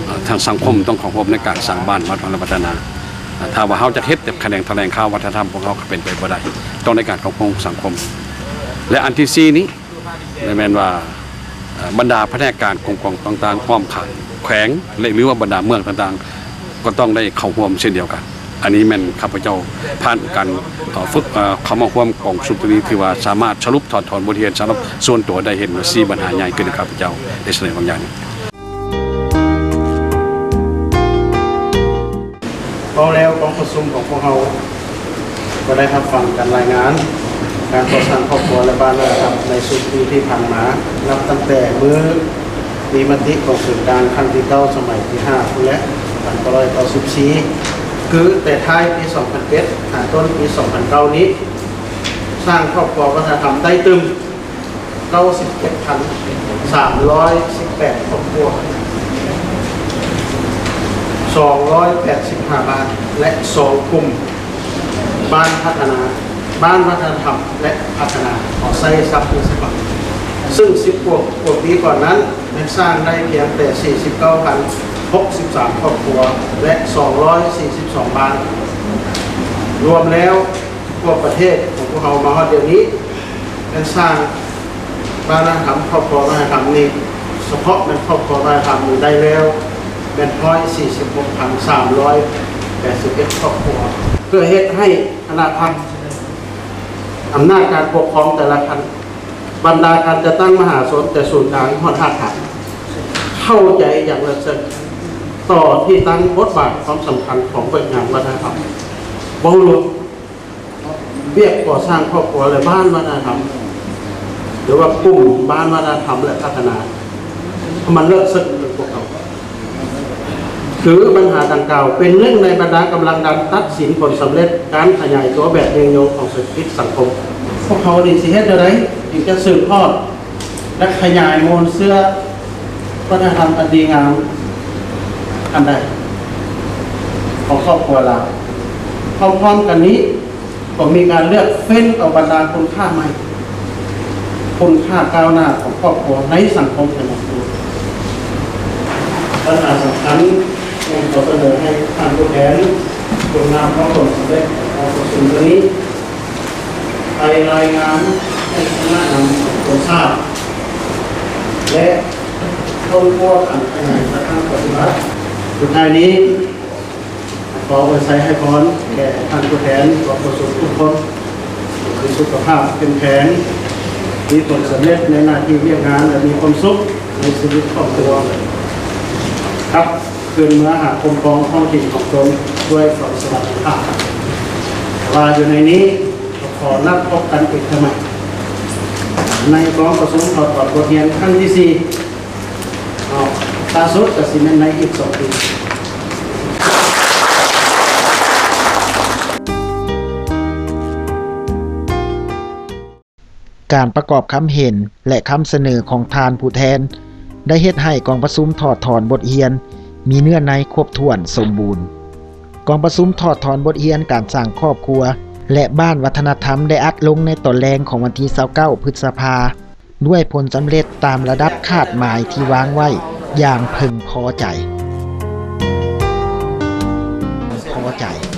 ເອີ ທາງສັງຄົມຕ້ອງເຂົ້າຮ່ວມໃນການສ້າງບ້ານວັດ ແລະ ພັດທະນາ. ຖ້າວ່າເຮົາຈະເຮັດແຕ່ຂະແໜງຖະແຫຼງຂ່າວວັດທະນະທຳ ພວກເຮົາກະເປັນໄປບໍ່ໄດ້ ຕ້ອງໄດ້ການເຂົ້າຮ່ວມຂອງສັງຄົມ. ແລະ ອັນທີສີ່ນີ້ ແມ່ນວ່າ ເອີ ບັນດາພະແນກການກົມກອງຕ່າງໆ ອ້ອມຂ້າງແຂວງ ແລະ ຫຼືວ່າບັນດາເມືອງຕ່າງໆ ກໍຕ້ອງໄດ້ເຂົ້າຮ່ວມເຊັ່ນດຽວກັນ. ອັນນີ້ແມ່ນຂ້າພະເຈົ້າຜ່ານການ ເອີ ຝຶກ ເຂົ້າມາຮ່ວມກອງປະຊຸມຕົວນີ້ ຖືວ່າສາມາດສະຫຼຸບຖອດຖອນບົດຮຽນສຳລັບສ່ວນຕົວໄດ້ ເຫັນວ່າສີ່ບັນຫາໃຫຍ່ຄືທີ່ຂ້າພະເຈົ້າໄດ້ສະເໜີບາງຢ່າງນີ້. ເວົ້າແລ້ວ ກອງປະຊຸມຂອງພວກເຮົາກໍໄດ້ຮັບຟັງການລາຍງານການກໍ່ສ້າງຄອບຄົວ ແລະ ບ້ານວັດທະນະທຳໃນຊຸດປີທີ່ຜ່ານມາ ນັບຕັ້ງແຕ່ມື້ມີມະຕິກອງສູນກາງຄັ້ງທີເກົ້າ ສະໄໝທີຫ້າພຸ້ນແຫຼະ ພັນເກົ້າຮ້ອຍເກົ້າສິບສີ່ ຄືແຕ່ທ້າຍປີສອງພັນເຈັດ ຫາຕົ້ນປີສອງພັນເກົ້ານີ້ ສ້າງຄອບຄົວວັດທະນະທຳໄດ້ຕື່ມ ເກົ້າສິບເຈັດພັນສາມຮ້ອຍສິບແປດຄອບຄົວ ສອງຮ້ອຍແປດສິບຫ້າບ້ານ ແລະ ສອງກຸ່ມ ບ້ານພັດທະນາ, ບ້ານວັດທະນະທຳ ແລະ ພັດທະນາ ຂໍໃຊ້ສັບນີ້ສະບັບ ຊຶ່ງສິບກວ່າ ກວ່າປີກ່ອນນັ້ນ ແມ່ນສ້າງໄດ້ພຽງແຕ່ສີ່ສິບເກົ້າພັນຫົກສິບສາມຄອບຄົວ ແລະ ສອງຮ້ອຍສີ່ສິບສອງບ້ານ. ລວມແລ້ວ ທົ່ວປະເທດຂອງພວກເຮົາມາຮອດດຽວນີ້ ແມ່ນສ້າງບ້ານວັດທະນະທຳ ຄອບຄົວວັດທະນະທຳນີ້ ສະເພາະແມ່ນຄອບຄົວວັດທະນະທຳນີ້ໄດ້ແລ້ວ ແມ່ນຮ້ອຍສີ່ສິບຫົກພັນສາມຮ້ອຍແປດສິບເອັດຄອບຄົວ ເພື່ອເຮັດໃຫ້ຄະນະພັກ ອຳນາດການປົກຄອງແຕ່ລະຂັ້ນ ບັນດາການຈັດຕັ້ງມະຫາຊົນ ແຕ່ສູນກາງຮອດຮາກຖານ ເຂົ້າໃຈຢ່າງເລິກເຊິ່ງຕໍ່ທີ່ຕັ້ງບົດບາດຄວາມສຳຄັນຂອງວຽກງານວັດທະນະທຳ ເວົ້າລວມ ວຽກກໍ່ສ້າງຄອບຄົວ ແລະ ບ້ານວັດທະນະທຳ ຫຼືວ່າກຸ່ມບ້ານວັດທະນະທຳ ແລະ ພັດທະນາ ມັນເລິກເຊິ່ງເລື່ອງພວກເຮົາ ຖືບັນຫາດັ່ງກ່າວເປັນໜຶ່ງໃນບັນດາກຳລັງດັນຕັດສິນຜົນສຳເລັດການຂະຫຍາຍຕົວແບບຍືນຍົງຂອງເສດຖະກິດສັງຄົມ. ພວກເຮົານີ້ຊິເຮັດແນວໃດຈຶ່ງຈະສືບທອດ ແລະ ຂະຫຍາຍມູນເຊື້ອ ວັດທະນະທຳອັນດີງາມອັນໃດຂອງຄອບຄົວລາວ. ພ້ອມໆກັນນີ້ ກໍມີການເລືອກເຟ້ນເອົາບັນດາຄຸນຄ່າໃໝ່, ຄຸນຄ່າກ້າວໜ້າຂອງຄອບຄົວໃນສັງຄົມຂະຫຍາຍຕົວ. ບັນຫາສຳຄັນ ເຮົາຂໍສະເໜີໃຫ້ທ່ານຜູ້ແທນຜູ້ນຳຂອງຜົນສຳເລັດຂອງກອງປະຊຸມຕົວນີ້ ໄປລາຍງານໃຫ້ຄະນະນຳຂອງກົມຊາດ ແລະ ທົບທວນການຂະຫຍາຍສະຖານປະຕິບັດ. ສຸດທ້າຍນີ້ ຂໍອວຍໄຊໃຫ້ພອນແກ່ທ່ານຜູ້ແທນກອງປະຊຸມທຸກຄົນ, ໃຫ້ສຸຂະພາບເຂັ້ມແຂງ, ມີຜົນສຳເລັດໃນໜ້າທີ່ວຽກງານ ແລະ ມີຄວາມສຸກໃນຊີວິດຄອບຄົວ, ກັບຄືນເມືອຫາກົມກອງທ້ອງຖິ່ນຂອງຕົນດ້ວຍຄວາມສະຫວັດດີພາບ. ແຕ່ວ່າຢູ່ໃນນີ້ ກໍຂໍນັດພົບກັນອີກເທື່ອໃໝ່ ໃນກອງປະຊຸມຖອດຖອນບົດຮຽນຄັ້ງທີສີ່ ເນາະ, ຊ້າສຸດກໍຊິແມ່ນໃນອີກສອງປີ. ການປະກອບຄຳເຫັນ ແລະ ຄຳສະເໜີຂອງທ່ານຜູ້ແທນ ໄດ້ເຮັດໃຫ້ກອງປະຊຸມຖອດຖອນບົດຮຽນ ມີເນື້ອໃນຄົບຖ້ວນສົມບູນ. ກອງປະຊຸມຖອດຖອນບົດຮຽນການສ້າງຄອບຄົວ ແລະ ບ້ານວັດທະນະທຳ ໄດ້ອັດລົງໃນຕອນແລງຂອງວັນທີຊາວເກົ້າ ພຶດສະພາ ດ້ວຍຜົນສຳເລັດຕາມລະດັບຄາດໝາຍທີ່ວາງໄວ້ຢ່າງເພິ່ງພໍໃຈ. ພໍໃຈ.